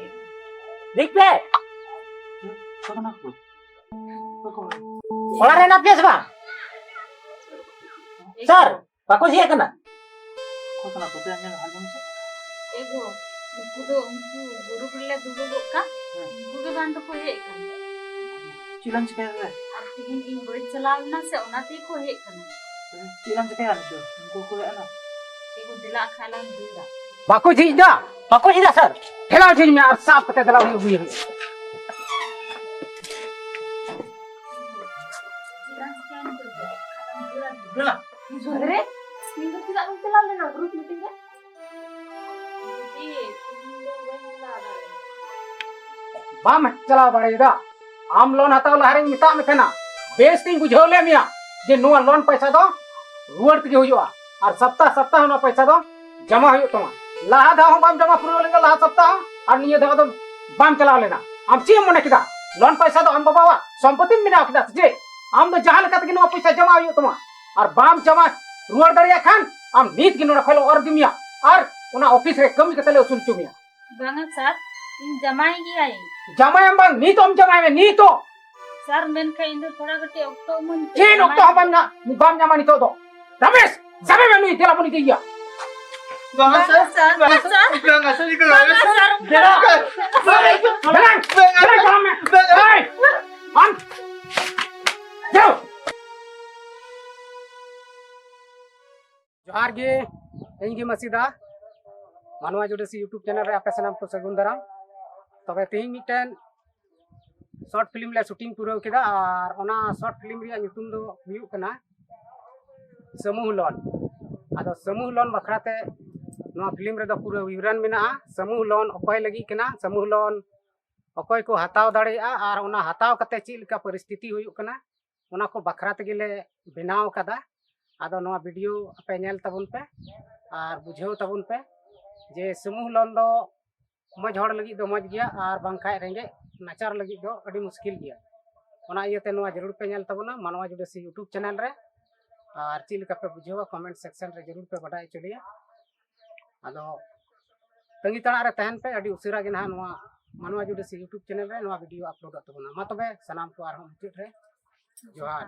ᱫᱤᱠ ᱯᱮ! ᱚᱲᱟᱜ ᱨᱮ ᱦᱮᱱᱟᱜ ᱯᱮᱭᱟ ᱥᱮ ᱵᱟᱝ? ᱥᱟᱨ! ᱵᱟᱠᱚ ᱡᱷᱤᱡ ᱟᱠᱟᱱᱟ᱾ ᱚᱠᱚᱭ ᱠᱟᱱᱟ ᱠᱚ? ᱫᱮᱞᱟ ᱧᱮᱞ ᱟᱸᱡᱚᱢ ᱢᱮᱥᱮ᱾ ᱮ ᱜᱳ, ᱱᱩᱠᱩ ᱫᱚ ᱩᱱᱠᱩ ᱜᱩᱨᱩᱯ ᱨᱮᱞᱮ ᱫᱩᱲᱩᱵᱚᱜ ᱠᱟᱱ, ᱦᱮᱸ᱾ ᱩᱱᱠᱩ ᱜᱮ ᱵᱟᱝ ᱫᱚᱠᱚ ᱦᱮᱡ ᱟᱠᱟᱱᱟ᱾ ᱪᱮᱫ ᱞᱟᱝ ᱪᱤᱠᱟᱹᱭᱟ ᱛᱚᱵᱮ? ᱟᱨ ᱛᱤᱦᱤᱧ ᱤᱧ ᱵᱟᱹᱧ ᱪᱟᱞᱟᱣ ᱞᱮᱱᱟ ᱥᱮ, ᱚᱱᱟ ᱛᱮᱜᱮ ᱠᱚ ᱦᱮᱡ ᱟᱠᱟᱱᱟ᱾ ᱪᱮᱫ ᱞᱟᱝ ᱪᱤᱠᱟᱹᱭᱟ ᱱᱤᱛᱚᱜ? ᱩᱱᱠᱩ ᱠᱚ ᱦᱮᱡ ᱮᱱᱟ᱾ ᱮ ᱜᱳ, ᱫᱮᱞᱟ ᱟᱠᱷᱟᱡ ᱞᱟᱝ ᱫᱟᱹᱲᱟ᱾ ᱵᱟᱠᱚ ᱡᱷᱤᱡ ᱮᱫᱟ, ᱵᱟᱠᱚ ᱡᱷᱤᱡ ᱮᱫᱟ ᱥᱟᱨ᱾ ᱴᱷᱮᱞᱟᱣ ᱡᱷᱤᱡ ᱢᱮ ᱟᱨ ᱥᱟᱵ ᱠᱟᱛᱮ ᱫᱮᱞᱟ ᱟᱹᱜᱩᱭ ᱦᱩᱭᱩᱜᱼᱟ᱾ ᱫᱮᱞᱟ᱾ ᱥᱩᱸᱫᱽᱨᱤ, ᱛᱤᱦᱤᱧ ᱫᱚ ᱪᱮᱫᱟᱜ ᱵᱟᱢ ᱪᱟᱞᱟᱣ ᱞᱮᱱᱟ ᱜᱨᱩᱯ ᱢᱤᱴᱤᱝ ᱨᱮ? ᱫᱤᱫᱤ, ᱛᱤᱦᱤᱧ ᱫᱚ ᱵᱟᱹᱧ ᱪᱟᱞᱟᱣ ᱫᱟᱲᱮᱭᱟᱜᱼᱟ᱾ ᱵᱟᱢ ᱪᱟᱞᱟᱣ ᱫᱟᱲᱮᱭᱟᱫᱟ? ᱟᱢ ᱞᱳᱱ ᱦᱟᱛᱟᱣ ᱞᱟᱦᱟᱨᱤᱧ ᱢᱮᱛᱟᱜ ᱢᱮ ᱛᱟᱦᱮᱱᱟ, ᱵᱮᱥ ᱛᱤᱧ ᱵᱩᱡᱷᱟᱹᱣ ᱞᱮᱫ ᱢᱮᱭᱟ ᱡᱮ ᱱᱚᱣᱟ ᱞᱳᱱ ᱯᱚᱭᱥᱟ ᱫᱚ ᱨᱩᱣᱟᱹᱲ ᱛᱮᱜᱮ ᱦᱩᱭᱩᱜᱼᱟ, ᱟᱨ ᱥᱚᱯᱛᱟᱦ ᱥᱚᱯᱛᱟᱦ ᱱᱚᱣᱟ ᱯᱚᱭᱥᱟ ᱫᱚ ᱡᱚᱢᱟ ᱦᱩᱭᱩᱜ ᱛᱟᱢᱟ᱾ ᱞᱟᱦᱟ ᱫᱷᱟᱣ ᱦᱚᱸ ᱵᱟᱢ ᱡᱚᱢᱟ ᱯᱩᱨᱟᱹᱣ ᱞᱮᱱᱟ, ᱞᱟᱦᱟ ᱥᱚᱯᱛᱟᱦ ᱦᱚᱸ, ᱟᱨ ᱱᱤᱭᱟᱹ ᱫᱷᱟᱣ ᱫᱚ ᱵᱟᱢ ᱪᱟᱞᱟᱣ ᱞᱮᱱᱟ᱾ ᱟᱢ ᱪᱮᱫ ᱮᱢ ᱢᱚᱱᱮ ᱠᱮᱫᱟ? ᱞᱳᱱ ᱯᱚᱭᱥᱟ ᱫᱚ ᱟᱢ ᱵᱟᱵᱟᱣᱟᱜ ᱥᱚᱢᱯᱚᱛᱤᱢ ᱵᱮᱱᱟᱣ ᱠᱮᱫᱟ ᱥᱮ ᱪᱮᱫ? ᱟᱢ ᱫᱚ ᱡᱟᱦᱟᱸ ᱞᱮᱠᱟ ᱛᱮᱜᱮ ᱱᱚᱣᱟ ᱯᱚᱭᱥᱟ ᱡᱚᱢᱟ ᱦᱩᱭᱩᱜ ᱛᱟᱢᱟ, ᱟᱨ ᱵᱟᱢ ᱡᱚᱢᱟ ᱨᱩᱣᱟᱹᱲ ᱫᱟᱲᱮᱭᱟᱜ ᱠᱷᱟᱱ ᱟᱢ ᱱᱤᱛ ᱜᱮ ᱱᱚᱰᱮ ᱠᱷᱚᱱ ᱞᱮ ᱚᱨ ᱤᱫᱤ ᱢᱮᱭᱟ, ᱟᱨ ᱚᱱᱟ ᱚᱯᱷᱤᱥ ᱨᱮ ᱠᱟᱹᱢᱤ ᱠᱟᱛᱮ ᱞᱮ ᱟᱹᱥᱩᱞ ᱦᱚᱪᱚ ᱢᱮᱭᱟ᱾ ᱵᱟᱝᱟ ᱥᱟᱨ, ᱤᱧ ᱡᱟᱢᱟᱭ ᱜᱮᱭᱟᱭ᱾ ᱡᱟᱢᱟᱭᱟᱢ ᱵᱟᱝ, ᱱᱤᱛᱚᱜ ᱮᱢ ᱡᱟᱢᱟᱭ ᱢᱮ, ᱱᱤᱛᱚᱜ᱾ ᱥᱟᱨ, ᱢᱮᱱᱠᱷᱟᱱ ᱤᱧ ᱫᱚ ᱛᱷᱚᱲᱟ ᱠᱟᱹᱴᱤᱡ ᱚᱠᱛᱚ ᱮᱢᱟᱹᱧ ᱯᱮ, ᱪᱮᱫ ᱡᱟᱢᱟᱭ ᱚᱠᱛᱚ ᱦᱚᱸ ᱜᱮ᱾ ᱵᱟᱢ ᱧᱟᱢᱟ, ᱵᱟᱢ ᱧᱟᱢᱟ ᱱᱤᱛᱚᱜ ᱫᱚ᱾ ᱨᱟᱢᱮᱥ, ᱡᱟᱵᱮ ᱢᱮ ᱱᱩᱭ, ᱫᱮᱞᱟ ᱵᱚᱱ ᱤᱫᱤᱭᱮᱭᱟ᱾ ᱵᱟᱝᱟ, ᱥᱟᱨ᱾ ᱵᱟᱝᱟ, ᱥᱟᱨ᱾ ᱵᱟᱝᱟ, ᱥᱟᱨ᱾ ᱵᱟᱝᱟ, ᱥᱟᱨ᱾ ᱫᱮᱞᱟ᱾ ᱵᱟᱝᱟ, ᱥᱟᱨ᱾ ᱫᱮᱞᱟ, ᱪᱟᱞᱟᱜ ᱢᱮ᱾ ᱵᱟᱝᱟ᱾ ᱮᱭ, ᱟᱢ᱾ ᱡᱟᱣ᱾ ᱡᱚᱦᱟᱨ ᱜᱮ, ᱤᱧ ᱜᱮ ᱢᱟᱹᱥᱤ ᱫᱟ, ᱢᱟᱱᱣᱟ ᱡᱩᱰᱟᱹᱥᱤ YouTube channel ᱨᱮ ᱟᱯᱮ ᱥᱟᱱᱟᱢ ᱠᱚ ᱥᱟᱹᱜᱩᱱ ᱫᱟᱨᱟᱢ᱾ ᱛᱚᱵᱮ ᱛᱮᱦᱮᱧ ᱢᱤᱫᱴᱮᱱ short film ᱞᱮ shooting ᱯᱩᱨᱟᱹᱣ ᱠᱮᱫᱟ, ᱟᱨ ᱚᱱᱟ short film ᱨᱮᱭᱟᱜ ᱧᱩᱛᱩᱢ ᱫᱚ ᱦᱩᱭᱩᱜ ᱠᱟᱱᱟ ᱥᱟᱹᱢᱩᱦᱞᱚᱱ᱾ ᱟᱫᱚ ᱥᱟᱹᱢᱩᱦᱞᱚᱱ ᱵᱟᱠᱷᱨᱟ ᱛᱮ ᱱᱚᱣᱟ film ᱨᱮᱫᱚ ᱯᱩᱨᱟᱹ ᱵᱤᱵᱚᱨᱚᱱ ᱢᱮᱱᱟᱜᱼᱟ᱾ ᱥᱟᱹᱢᱩᱦᱞᱚᱱ ᱚᱠᱚᱭ ᱞᱟᱹᱜᱤᱫ ᱠᱟᱱᱟ, ᱥᱟᱹᱢᱩᱦᱞᱚᱱ ᱚᱠᱚᱭ ᱠᱚ ᱦᱟᱛᱟᱣ ᱫᱟᱲᱮᱭᱟᱜᱼᱟ, ᱟᱨ ᱚᱱᱟ ᱦᱟᱛᱟᱣ ᱠᱟᱛᱮ ᱪᱮᱫ ᱞᱮᱠᱟ ᱯᱚᱨᱤᱥᱛᱷᱤᱛᱤ ᱦᱩᱭᱩᱜ ᱠᱟᱱᱟ, ᱚᱱᱟ ᱠᱚ ᱵᱟᱠᱷᱨᱟ ᱛᱮᱜᱮ ᱞᱮ ᱵᱮᱱᱟᱣ ᱠᱟᱫᱟ᱾ ᱟᱫᱚ ᱱᱚᱣᱟ video ᱟᱯᱮ ᱧᱮᱞ ᱛᱟᱵᱚᱱ ᱯᱮ ᱟᱨ ᱵᱩᱡᱷᱟᱹᱣ ᱛᱟᱵᱚᱱ ᱯᱮ ᱡᱮ ᱥᱟᱹᱢᱩᱦᱞᱚᱱ ᱫᱚ ᱢᱚᱡᱽ ᱦᱚᱲ ᱞᱟᱹᱜᱤᱫ ᱫᱚ ᱢᱚᱡᱽ ᱜᱮᱭᱟ, ᱟᱨ ᱵᱟᱝᱠᱷᱟᱡ ᱨᱮᱸᱜᱮᱡ ᱱᱟᱪᱟᱨ ᱞᱟᱹᱜᱤᱫ ᱫᱚ ᱟᱹᱰᱤ ᱢᱩᱥᱠᱤᱞ ᱜᱮᱭᱟ᱾ ᱚᱱᱟ ᱤᱭᱟᱹᱛᱮ ᱱᱚᱣᱟ ᱡᱟᱹᱨᱩᱲ ᱯᱮ ᱧᱮᱞ ᱛᱟᱵᱚᱱᱟ ᱢᱟᱱᱣᱟ ᱡᱩᱰᱟᱹᱥᱤ YouTube channel ᱨᱮ, ᱟᱨ ᱪᱮᱫ ᱞᱮᱠᱟ ᱯᱮ ᱵᱩᱡᱷᱟᱹᱣᱟ comment section ᱨᱮ ᱡᱟᱹᱨᱩᱲ ᱯᱮ ᱵᱟᱰᱟᱭ ᱦᱚᱪᱚ ᱞᱮᱭᱟ᱾ ᱟᱫᱚ ᱛᱟᱺᱜᱤ ᱛᱟᱲᱟᱜ ᱨᱮ ᱛᱟᱦᱮᱱ ᱯᱮ, ᱟᱹᱰᱤ ᱩᱥᱟᱹᱨᱟ ᱜᱮ ᱱᱟᱦᱟᱜ ᱱᱚᱣᱟ ᱢᱟᱱᱣᱟ ᱡᱩᱰᱟᱹᱥᱤ YouTube channel ᱨᱮ ᱱᱚᱣᱟ video ᱟᱯᱞᱳᱰᱚᱜ ᱛᱟᱵᱚᱱᱟ᱾ ᱢᱟ ᱛᱚᱵᱮ ᱥᱟᱱᱟᱢ ᱠᱚ ᱟᱨᱦᱚᱸ ᱢᱩᱪᱟᱹᱫ ᱨᱮ ᱡᱚᱦᱟᱨ᱾